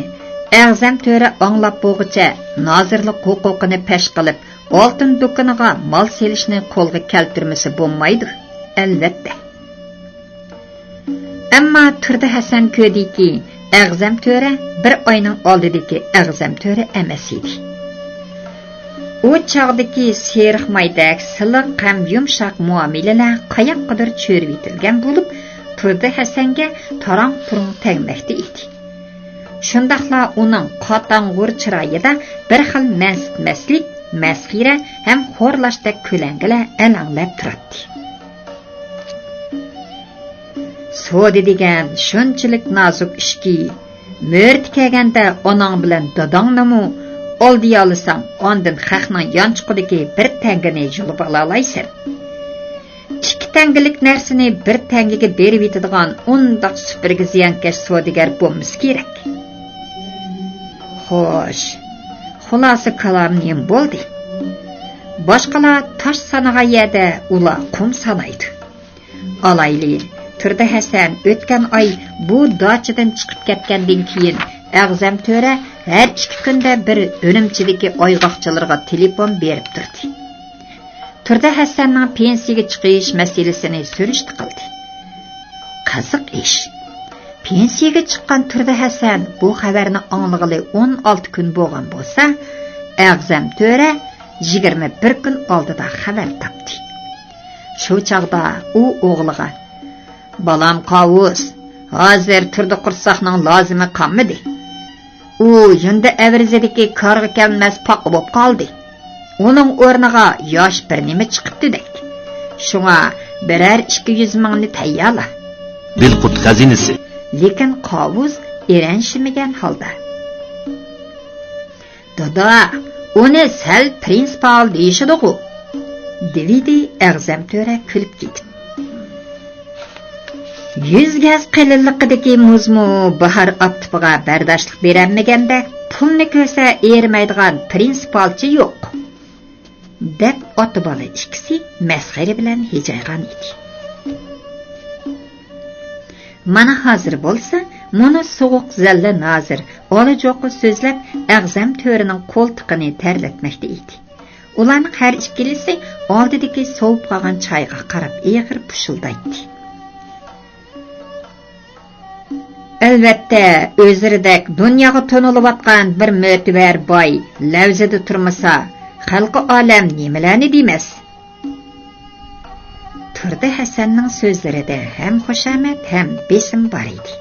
ئەغزەم تۆرە ئاڭلاپ بولغۇچە نازىرلىق ھوقۇقىنى پەش قىلىپ، ئالتۇن دۇكىنىغا مال سېلىشنى قولغا كەلتۈرمىسە بولمايدۇ، ئەلۋەتتە. ئەمما تۇردى ھەسەن كۆردىكى، ئەغزەم تۆرە بىر ئاينىڭ ئالدىدىكى ئەغزەم تۆرە ئەمەس ئىدى. ئۇ چاغدىكى سېرىق مايدەك سىلىق ھەم يۇمشاق مۇئامىلىلەر قاياققىدۇر چۆرۈۋېتىلگەن بولۇپ، تۇردى ھەسەنگە تاراڭ-تۇرۇڭ تەگمەكتە ئىدى. شۇنداقلا ئۇنىڭ قاتاڭغۇر چىرايىدا بىر خىل مەنسىتمەسلىك، مەسخىرە ھەم خورلاشتەك كۆلەڭگىلەر ئەلەڭلەپ تۇراتتى. سودا دېگەن شۇنچىلىك نازۇك ئىشكى، مۆرىتى كەلگەندە ئاناڭ بىلەن داداڭنىمۇ ئالدىيالىساڭ، ئاندىن خەقنىڭ يانچۇقىدىكى بىر تەڭگىنى يۇلۇپ ئالالايسەن. ئىككى تەڭگىلىك نەرسىنى بىر تەڭگىگە بېرىۋېتىدىغان ئۇنداق سۈپۈرگە زىيانكەش سودىگەر بولمىسا كېرەك. خوش، خۇلاسە كالام نېمە بولدى؟ باشقىلار تاش سانىغان يەردە ئۇلار قۇم سانايدۇ. ئالايلى، تۇردى ھەسەن ئۆتكەن ئاي بۇ داچىدىن چىقىپ كەتكەندىن كېيىن، ئەغزەم تۆرە ھەر ئىككى كۈندە بىر ئۈرۈمچىدىكى ئايغاقچىلىرىغا تېلېفون بېرىپ تۇردى. تۇردى ھەسەننىڭ پېنسىيەگە چىقىش مەسىلىسىنى سۈرۈشتە قىلدى. قىزىق ئىش. پېنسىيەگە چىققان تۇردى ھەسەن بۇ خەۋەرنى ئاڭلىغىلى ئون ئالتە كۈن بولغان بولسا، ئەغزەم تۆرە يىگىرمە بىر كۈن ئالدىدا خەۋەر تاپتى. شۇ چاغدا ئۇ ئوغلىغا، «بالام قاۋۇس، ھازىر تۇردى قورساقنىڭ لازىمى قالمىدى. ئۇ يۇندى ئەۋرىزىدىكى كارغا كەلمەس پاقا بولۇپ قالدى. ئۇنىڭ ئورنىغا ياش بىر نېمە چىقىپتىدەك. شۇڭا بىرەر ئىككى يۈز مىڭنى تەييارلا.» بىلقۇت خەزىنىسى. لېكىن قاۋۇس ئېرەنشىمىگەن ھالدا، «دادا، ئۇنى سەل پرىنسىپال دېيىشىدىغۇ؟» دېۋىدى ئەغزەم تۆرە كۈلۈپ كېتىپ. «يۈز گەز قېلىنلىقىدىكى مۇزمۇ باھار ئاپتىپىغا بەرداشلىق بېرەلمىگەندەك، پۇلنى كۆرسە ئېرىمەيدىغان پرىنسىپالچى يوق.» دەپ ئاتا-بالا ئىككىسى مەسخىرە بىلەن ھىجايغان ئىدى. مانا ھازىر بولسا مۇنۇ سوغۇق زەللە نازىر ئالا-جوقا سۆزلەپ، ئەغزەم تۆرىنىڭ قولتۇقىنى تەرلەتمەكتە ئىدى. ئۇلارنىڭ ھەر ئىككىلىسى ئالدىدىكى سوۋۇپ قالغان چايغا قاراپ ئېغىر پۇشۇلدايتتى. ئەلۋەتتە، ئۆزلىرىدەك دۇنياغا تونۇلۇۋاتقان بىر مۆتىۋەر باي لەۋزىدە تۇرمىسا، خەلقى ئالەم نېمىلەرنى دېمەس؟ تۇردى ھەسەننىڭ سۆزلىرىدە ھەم خۇشامەت، ھەم بېسىم بار ئىدى.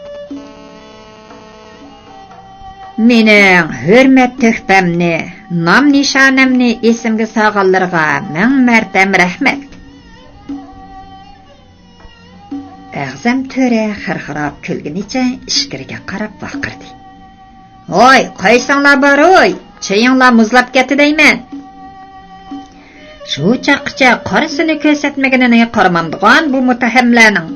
مېنىڭ ھۆرمەت تۆھپەمنى، نام-نىشانەمنى ئېسىمگە سالغانلىرىغا مىڭ مەرتەم رەھمەت. ئەغزەم تۆرە خىرخىراپ كۈلگىنىچە ئىچكىرىگە قاراپ ۋارقىرىدى. ھوي، قايسىڭلار بار ھوي؟ چېيىڭلار مۇزلاپ كەتتى دەيمەن. شۇ چاغقىچە قارىسىنى كۆرسەتمىگىنىنى قارىمامدىغان بۇ مۇتتەھەملەرنىڭ.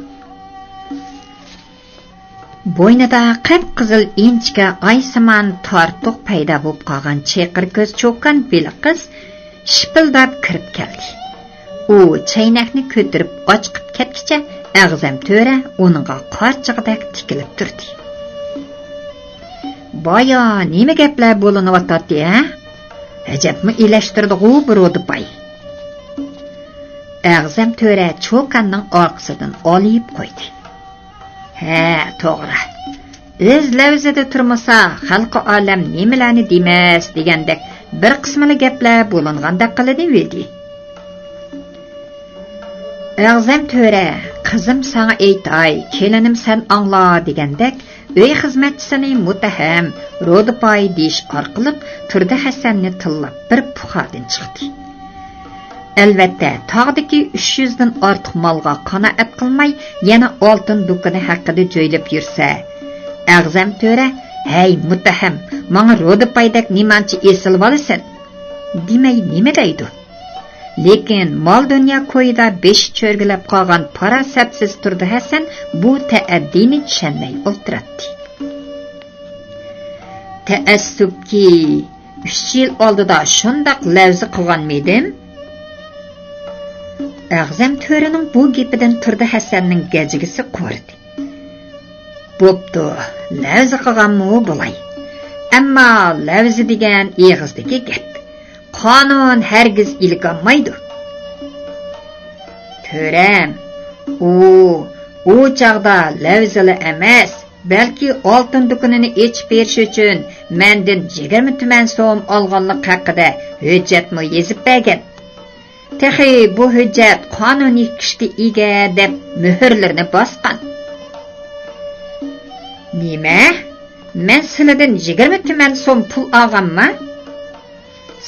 بوينىدا قىپقىزىل ئىنچىكە ئايسىمان تارتۇق پەيدا بولۇپ قالغان چېقىر كۆز چوكان بېلىق قىز شىپىلداپ كىرىپ كەلدى. ئۇ چەينەكنى كۆتۈرۈپ ئاچىقىپ كەتكىچە ئەغزەم تۆرە ئۇنىڭغا قارچىغىدەك تىكىلىپ تۇردى. بايا نېمە گەپلەر بولۇنۇۋاتاتتى، ھە؟ ئەجەبمۇ ئېلەشتۈردىغۇ بۇ رودىپاي. ئەغزەم تۆرە چوكاننىڭ ئارقىسىدىن ئالىيىپ قويدى. ھە، توغرا. ئۆز لەۋزىدە تۇرمىسا، خەلقى ئالەم نېمىلەرنى دېمەس دېگەندەك بىر قىسمىلا گەپلەر بولۇنغاندەك قىلىنىۋىدى. ئەغزەم تۆرە، قىزىم ساڭا ئېيتاي، كېلىنىم سەن ئاڭلا دېگەندەك ئۆي خىزمەتچىسىنى مۇتتەھەم، رودىپاي دېيىش ئارقىلىق تۇردى ھەسەننى تىللاپ بىر پۇخادىن چىقتى. ئەلۋەتتە، تاغدىكى ئۈچ يۈزدىن ئارتۇق مالغا قانائەت قىلماي، يەنە ئالتۇن دۇكىنى ھەققىدە جۆيلۈپ يۈرسە، ئەغزەم تۆرە، «ھەي، مۇتتەھەم، ماڭا رودىپايدەك نېمانچە ئېسىلىۋالىسەن؟» دېمەي نېمە دەيدۇ؟ لېكىن مال-دۇنيا كويىدا بېشى چۆرگىلەپ قالغان پاراسەتسىز تۇردى ھەسەن بۇ تەئەددىنى چۈشەنمەي ئولتۇراتتى. تەئەسسۇپكى، ئۈچ يىل ئالدىدا شۇنداق لەۋزە قىلغانمىدىم؟ ئەغزەم تۆرىنىڭ بۇ گېپىدىن تۇردى ھەسەننىڭ گەجگىسى قۇرۇدى. بوپتۇ، لەۋزە قىلغانمۇ بولاي. ئەمما لەۋزە دېگەن ئېغىزدىكى گەپ. قانۇن ھەرگىز ئىلىك ئالمايدۇ. تۆرەم، ئۇ، ئۇ چاغدا لەۋزىلا ئەمەس، بەلكى ئالتۇن دۇكىنىنى ئېچىپ بېرىش ئۈچۈن مەندىن يىگىرمە تۈمەن سوم ئالغانلىق ھەققىدە ھۆججەتمۇ يېزىپ بەرگەن. تېخى بۇ ھۆججەت قانۇنىي كۈچكە ئىگە دەپ مۆھۈرلىرىنى باسقان. نېمە؟ مەن سىلىدىن يىگىرمە تۈمەن سوم پۇل ئالغانما؟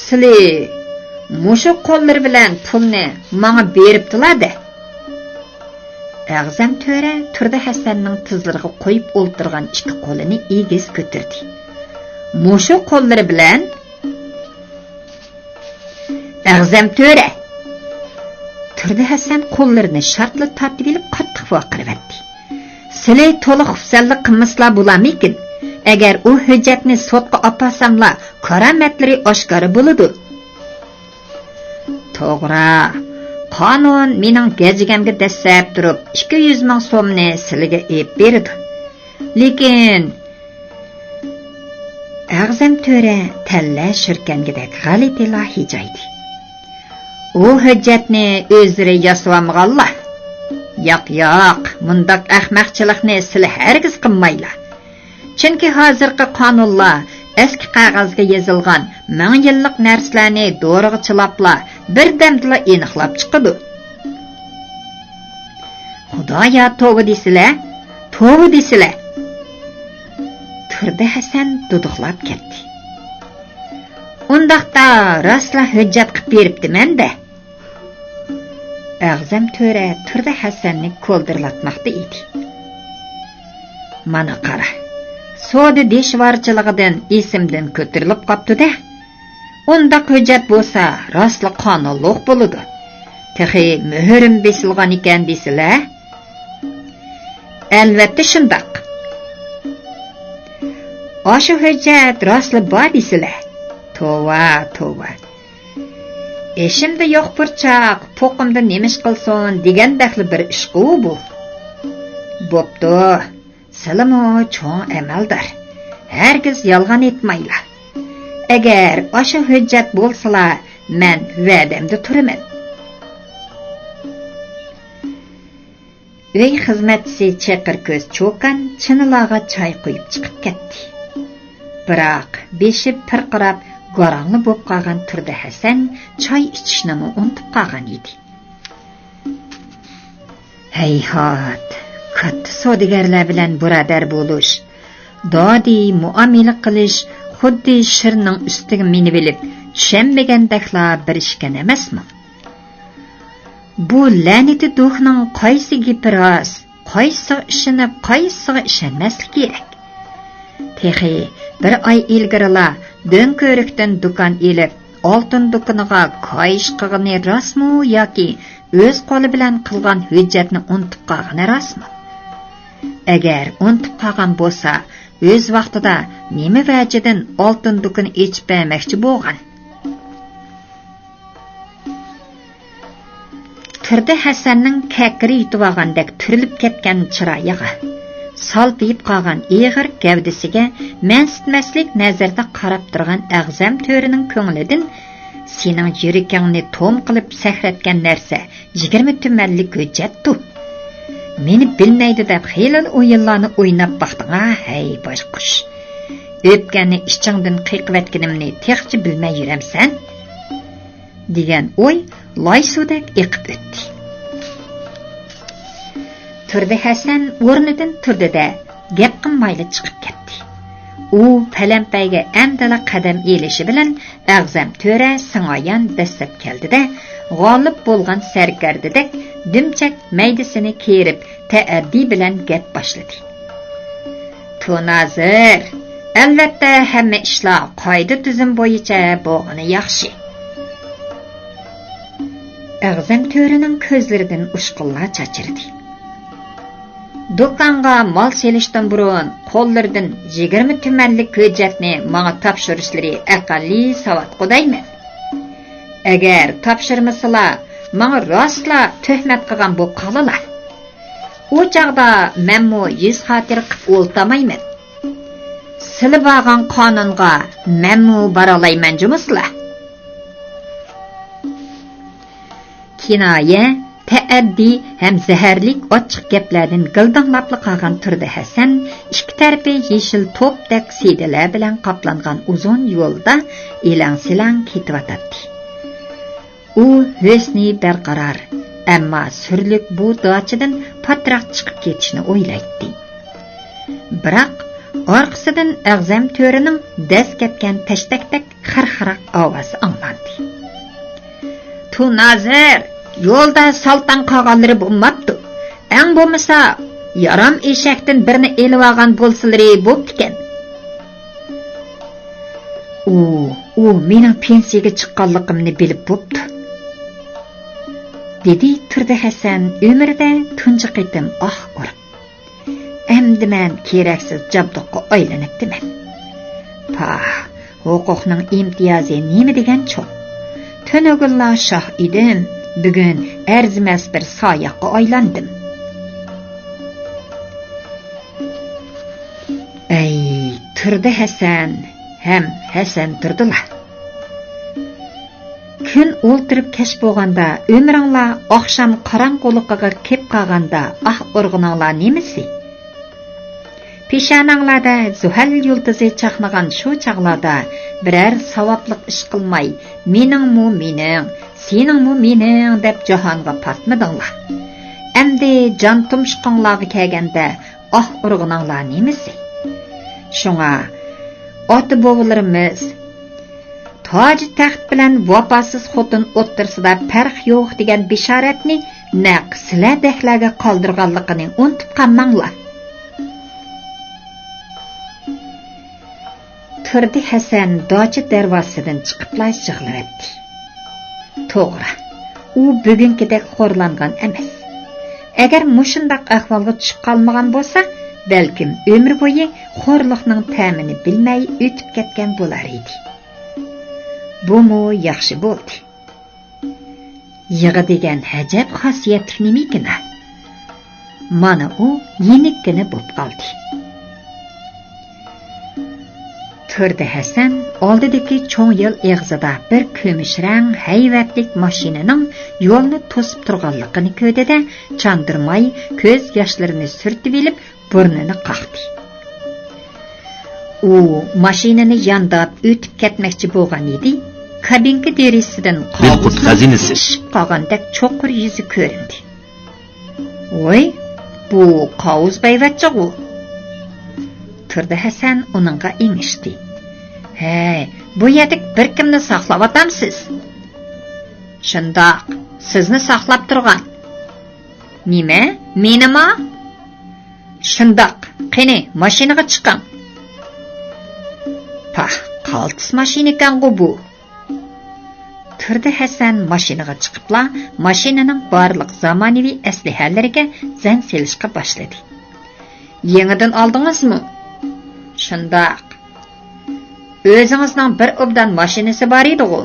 سىلى مۇشۇ قوللىرى بىلەن پۇلنى ماڭا بېرىپتىلا-دە. ئەغزەم تۆرە تۇردى ھەسەننىڭ تىزلىرىغا قويۇپ ئولتۇرغان ئىككى قولىنى ئېگىز كۆتۈردى. مۇشۇ قوللىرى بىلەن؟ ئەغزەم تۆرە! تۇردى ھەسەن قوللىرىنى شارتلا تارتىۋېلىپ قاتتىق ۋارقىرىۋەتتى. سىلى تولا خۇپسەنلىك قىلمىسىلا بولامىكىن؟ ئەگەر ئۇ ھۆججەتنى سوتقا ئاپارساملا، كارامەتلىرى ئاشكارا بولىدۇ. توغرا، قانۇن مېنىڭ گەجگەمگە دەسسەپ تۇرۇپ، ئىككى يۈز مىڭ سومنى سىلىگە ئېلىپ بېرىدۇ. لېكىن ئەغزەم تۆرە تەللە شۈركەنگىدەك غەلىتىلا ھىجايدى. ئۇ ھۆججەتنى ئۆزلىرى ياسىۋالمىغانلا؟ ياق، ياق، مۇنداق ئەخمەقچىلىقنى سىلى ھەرگىز قىلمايلا. چۈنكى ھازىرقى قانۇنلار ئەسكى قەغەزگە يېزىلغان مىڭ يىللىق نەرسىلەرنى دورىغا چىلاپلا، بىردەمدىلا ئېنىقلاپ چىقىدۇ. خۇدايا، توۋا دېسىلە، توۋا دېسىلە! تۇردى ھەسەن دۇدۇقلاپ كەتتى. ئۇنداقتا راستلا ھۆججەت قىپ بېرىپتىمەن-دە! ئەغزەم تۆرە تۇردى ھەسەننى كولدۇرلاتماقتا ئىدى. مانا قارا، سودا دىشۋارچىلىقىدىن ئېسىمدىن كۆتۈرۈلۈپ قاپتۇ-دە. ئۇنداق ھۆججەت بولسا راستلا قانۇنلۇق بولىدۇ. تېخى مۆھۈرىمۇ بېسىلغان ئىكەن دېسىلە. ئەلۋەتتە شۇنداق. ئاشۇ ھۆججەت راستلا بار دېسىلە. توۋا، توۋا. ئېشىمدا يوق پۇرچاق، پوقۇمدا نېمە ئىش قىلسۇن دېگەندەكلا بىر ئىشقۇ بۇ. بوپتۇ، سىلىمۇ چوڭ ئەمەلدار. ھەرگىز يالغان ئېيتمايلا. ئەگەر ئاشۇ ھۆججەت بولسىلا، مەن ۋەدەمدە تۇرىمەن. ئۆي خىزمەتچىسى چېقىر كۆز چوكان چىنىلارغا چاي قۇيۇپ چىقىپ كەتتى. بىراق بېشى پىرقىراپ گاراڭلا بولۇپ قالغان تۇردى ھەسەن چاي ئىچىشنىمۇ ئۇنتۇپ قالغان ئىدى. ھەيھات، كاتتا سودىگەرلەر بىلەن بۇرادەر بولۇش، دادىي مۇئامىلە قىلىش خۇددى شىرنىڭ ئۈستىگە مىنىۋېلىپ چۈشەنمىگەندەكلا بىر ئىشكەن ئەمەسمۇ؟ بۇ لەنىتى دوھنىڭ قايسى گېپى راست، قايسىغا ئىشىنىپ، قايسىغا ئىشەنمەسلىك كېرەك؟ تېخى بىر ئاي ئىلگىرىلا دۆڭكۆۋرۈكتىن دۇكان ئېلىپ، ئالتۇن دۇكىنىغا كايىش قىلغىنى راستمۇ ياكى ئۆز قولى بىلەن قىلغان ھۆججەتنى ئۇنتۇپ قالغىنى راستمۇ؟ ئەگەر ئۇنتۇپ قالغان بولسا، ئۆز ۋاقتىدا نېمە ۋەجىدىن ئالتۇن دۇكىنى ئېچىپ بەرمەكچى بولغان؟ تۇردى ھەسەننىڭ كەكرى يۇتۇۋالغاندەك تۈرۈلۈپ كەتكەن چىرايىغا، سالپىيىپ قالغان ئېغىر گەۋدىسىگە مەنسىتمەسلىك نەزىرىدە قاراپ تۇرغان ئەغزەم تۆرىنىڭ كۆڭلىدىن، سېنىڭ يۈرىكىڭنى توم قىلىپ سەكرەتكەن نەرسە يىگىرمە تۈمەنلىك ھۆججەتتۇ. مېنى بىلمەيدۇ دەپ خېلىلا ئويۇنلارنى ئويناپ باقتىڭا، ھەي باشقۇش! ئۆپكەڭنى ئىچىڭدىن قېقىۋەتكىنىمنى تېخىچە بىلمەي يۈرەمسەن؟ دېگەن ئوي لاي سۇدەك ئېقىپ ئۆتتى. تۇردى ھەسەن ئورنىدىن تۇردى-دە، گەپ قىلمايلا چىقىپ كەتتى. ئۇ پەلەمپەيگە ئەمدىلا قەدەم ئېلىشى بىلەن، ئەغزەم تۆرە سىڭايان دەسسەپ كەلدى-دە، غالىب بولغان سەركەردىدەك دۈمچەك مەيدىسىنى كېرىپ، تەئەددى بىلەن گەپ باشلىدى. تۇنازىر، ئەلۋەتتە، ھەممە ئىشلار قائىدە-تۈزۈم بويىچە بولغىنى ياخشى. ئەغزەم تۆرىنىڭ كۆزلىرىدىن ئۇچقۇنلار چاچرىدى. دۇكانغا مال سېلىشتىن بۇرۇن قوللىرىدىن يىگىرمە تۈمەنلىك ھۆججەتنى ماڭا تاپشۇرۇشلىرى ئەقەللىي ساۋاتقۇ دەيمەن. ئەگەر تاپشۇرمىسىلا، ماڭا راستلا تۆھمەت قىلغان بولۇپ قالىلا. ئۇ چاغدا مەنمۇ يۈز خاتىرە قىپ ئولتامايمەن. سىلى بارغان قانۇنغا مەنمۇ بارالايمەن جۇمۇسىلا. كىنايە، تەئەددى ھەم زەھەرلىك ئاچچىق گەپلەردىن گىلدىڭلاپلا قالغان تۇردى ھەسەن ئىككى تەرىپى يېشىل توپتەك سىيدىلەر بىلەن قاپلانغان ئۇزۇن يولدا ئېلەڭ-سېلەڭ كېتىۋاتاتتى. ئۇ ھۆسنى بەرقارار، ئەمما سۈرلۈك بۇ داچىدىن پاتراق چىقىپ كېتىشنى ئويلايتتى. بىراق ئارقىسىدىن ئەغزەم تۆرىنىڭ دەس كەتكەن تەشتەكتەك خىرخىراق ئاۋازى ئاڭلاندى. تۇنازىر، يولدا سالتاڭ قالغانلىرى بولماپتۇ. ئەڭ بولمىسا، يارام ئېشەكتىن بىرنى ئېلىۋالغان بولسىلىرى بوپتىكەن. ئۇ، ئۇ مېنىڭ پېنسىيەگە چىققانلىقىمنى بىلىپ بوپتۇ، دېدى تۇردى ھەسەن ئۆمرىدە تۇنجى قېتىم ئاھ ئۇرۇپ. ئەمدى مەن كېرەكسىز جابدۇققا ئايلىنىپتىمەن. پاھ، ھوقۇقنىڭ ئىمتىيازى نېمە دېگەن چوڭ؟ تۈنۈگۈنلا شاھ ئىدىم، بۈگۈن ئەرزىمەس بىر ساياققا ئايلاندىم. ئەي، تۇردى ھەسەن ھەم ھەسەن تۇردىلا. كۈن ئولتۇرۇپ كەچ بولغاندا، ئۆمرۈڭلار ئاخشام قاراڭغۇلۇقىغا كىرىپ قالغاندا ئاھ ئۇرغىنىڭلار نېمىسى؟ پېشانەڭلاردا زۇھەل يۇلتۇزى چاقنىغان شۇ چاغلاردا بىرەر ساۋابلىق ئىش قىلماي، «مېنىڭمۇ مېنىڭ، سېنىڭمۇ مېنىڭ» دەپ جاھانغا پاتمىدىڭلار. ئەمدى جان تۇمشۇقۇڭلارغا كەلگەندە ئاھ ئۇرغىنىڭلار نېمىسى؟ شۇڭا ئاتا-بوۋىلىرىمىز «تاجى تەخت بىلەن ۋاپاسىز خوتۇن ئوتتۇرىسىدا پەرق يوق» دېگەن بېشارەتنى نەق سىلەردەكلەرگە قالدۇرغانلىقىنى ئۇنتۇپ قالماڭلار. تۇردى ھەسەن داچا دەرۋازىسىدىن چىقىپلا يىغلىۋەتتى. توغرا، ئۇ بۈگۈنكىدەك خورلانغان ئەمەس. ئەگەر مۇشۇنداق ئەھۋالغا چۈشۈپ قالمىغان بولسا، بەلكىم ئۆمۈر بويى خورلۇقنىڭ تەمىنى بىلمەي ئۆتۈپ كەتكەن بولار ئىدى. بۇمۇ ياخشى بولدى. يىغا دېگەن ئەجەب خاسىيەتلىك نېمىكىن ھە؟ مانا ئۇ يېنىككىنە بوپ قالدى. تۇردى ھەسەن ئالدىدىكى چوڭ يول ئېغىزىدا بىر كۈمۈش رەڭ ھەيۋەتلىك ماشىنىنىڭ يولنى توسۇپ تۇرغانلىقىنى كۆردى-دە، چاندۇرماي كۆز ياشلىرىنى سۈرتۈۋېلىپ، بۇرنىنى قاقتى. ئۇ ماشىنىنى يانداپ ئۆتۈپ كەتمەكچى بولغان ئىدى، كابىنكا دېرىزىسىدىن بىلقۇت قاۋۇزنىڭ خەزىنىسى شىشىپ قالغاندەك چوقۇر يۈزى كۆرۈندى. «ۋوي، بۇ قاۋۇز بەيۋەچچىغۇ!» تۇردى ھەسەن ئۇنىڭغا ئېڭىشتى. «ھەي، بۇ يەردە بىر كىمنى ساقلاۋاتامسىز؟» «شۇنداق، سىزنى ساقلاپ تۇرغان.» «نېمە، مېنىما؟» «شۇنداق، قېنى، ماشىنىغا چىقىڭ.» پاھ، قالتىس ماشىنىكەنغۇ بۇ! تۇردى ھەسەن ماشىنىغا چىقىپلا، ماشىنىنىڭ بارلىق زامانىۋى ئەسلىھەلىرىگە زەن سېلىشقا باشلىدى. «يېڭىدىن ئالدىڭىزمۇ؟» «شۇنداق.» «ئۆزىڭىزنىڭ بىر ئوبدان ماشىنىسى بار ئىدىغۇ؟»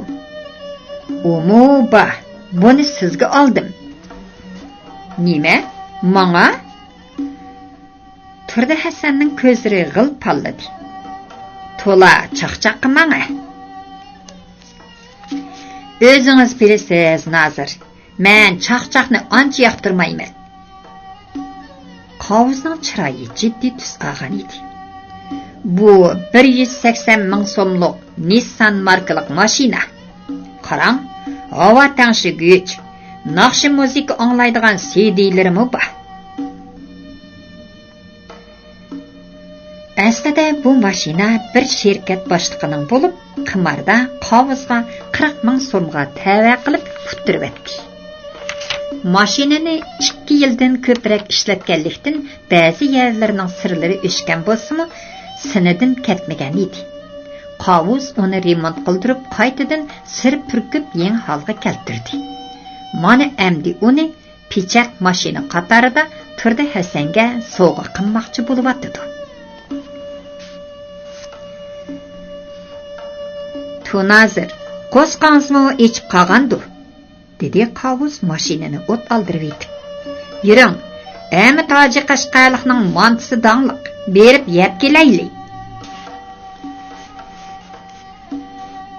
«ئۇمۇ بار، بۇنى سىزگە ئالدىم.» «نېمە، ماڭا؟» تۇردى ھەسەننىڭ كۆزلىرى غىل پاللىدى. «تولا چاقچاققا ماڭە.» «ئۆزىڭىز بىلىسىز، نازىر، مەن چاقچاقنى ئانچە ياقتۇرمايمەن.» قاۋۇزنىڭ چىرايى جىددىي تۈس ئالغان ئىدى. «بۇ بىر يۈز سەكسەن مىڭ سوملۇق نىسسان ماركىلىق ماشىنا. قاراڭ، ھاۋا تەڭشىگۈچ، ناخشا مۇزىكا ئاڭلايدىغان سىدىلىرىمۇ بار.» ئەسلىدە بۇ ماشىنا بىر شىركەت باشلىقىنىڭ بولۇپ، قىماردا قاۋۇزغا قىرىق مىڭ سومغا تەۋە قىلىپ ئۇتتۇرۇۋەتتى. ماشىنىنى ئىككى يىلدىن كۆپرەك ئىشلەتكەنلىكتىن، بەزى يەرلىرىنىڭ سىرلىرى ئۆچكەن بولسىمۇ، سىنىدىن كەتمىگەن ئىدى. قاۋۇز ئۇنى رېمونت قىلدۇرۇپ، قايتىدىن سىر پۈركۈپ، يېڭى ھالغا كەلتۈردى. مانا ئەمدى ئۇنى پېچەت ماشىنا قاتارىدا تۇردى ھەسەنگە سوۋغا قىلماقچى بولۇۋاتىدۇ. «تۇنازىر، قورسىقىڭىزمۇ ئېچىپ قالغاندۇ؟» دېدى قاۋۇز ماشىنىنى ئوت ئالدۇرۇۋېتىپ. «يۈرۈڭ، ھەممە تاجى قەشقەرلىقنىڭ مانتىسى داڭلىق، بېرىپ يەپ كېلەيلى.»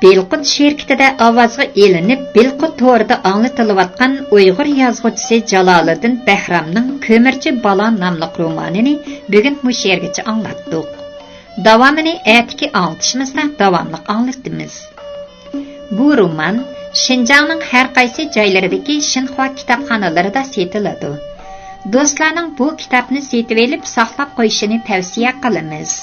بىلقۇت شىركىتىدە ئاۋازغا ئېلىنىپ، بىلقۇت تورىدا ئاڭلىتىلىۋاتقان ئۇيغۇر يازغۇچىسى جالالىدىن بەھرامنىڭ كۆمۈرچى بالا ناملىق رومانىنى بۈگۈن مۇشۇ يەرگىچە ئاڭلاتتۇق. داۋامىنى ئەتىكى ئاڭلىتىشىمىزدا داۋاملىق ئاڭلىتىمىز. بۇ رومان شىنجاڭنىڭ ھەر قايسى جايلىرىدىكى شىنخۇا كىتابخانىلىرىدا سېتىلىدۇ. دوستلارنىڭ بۇ كىتابنى سېتىۋېلىپ ساقلاپ قويۇشىنى تەۋسىيە قىلىمىز.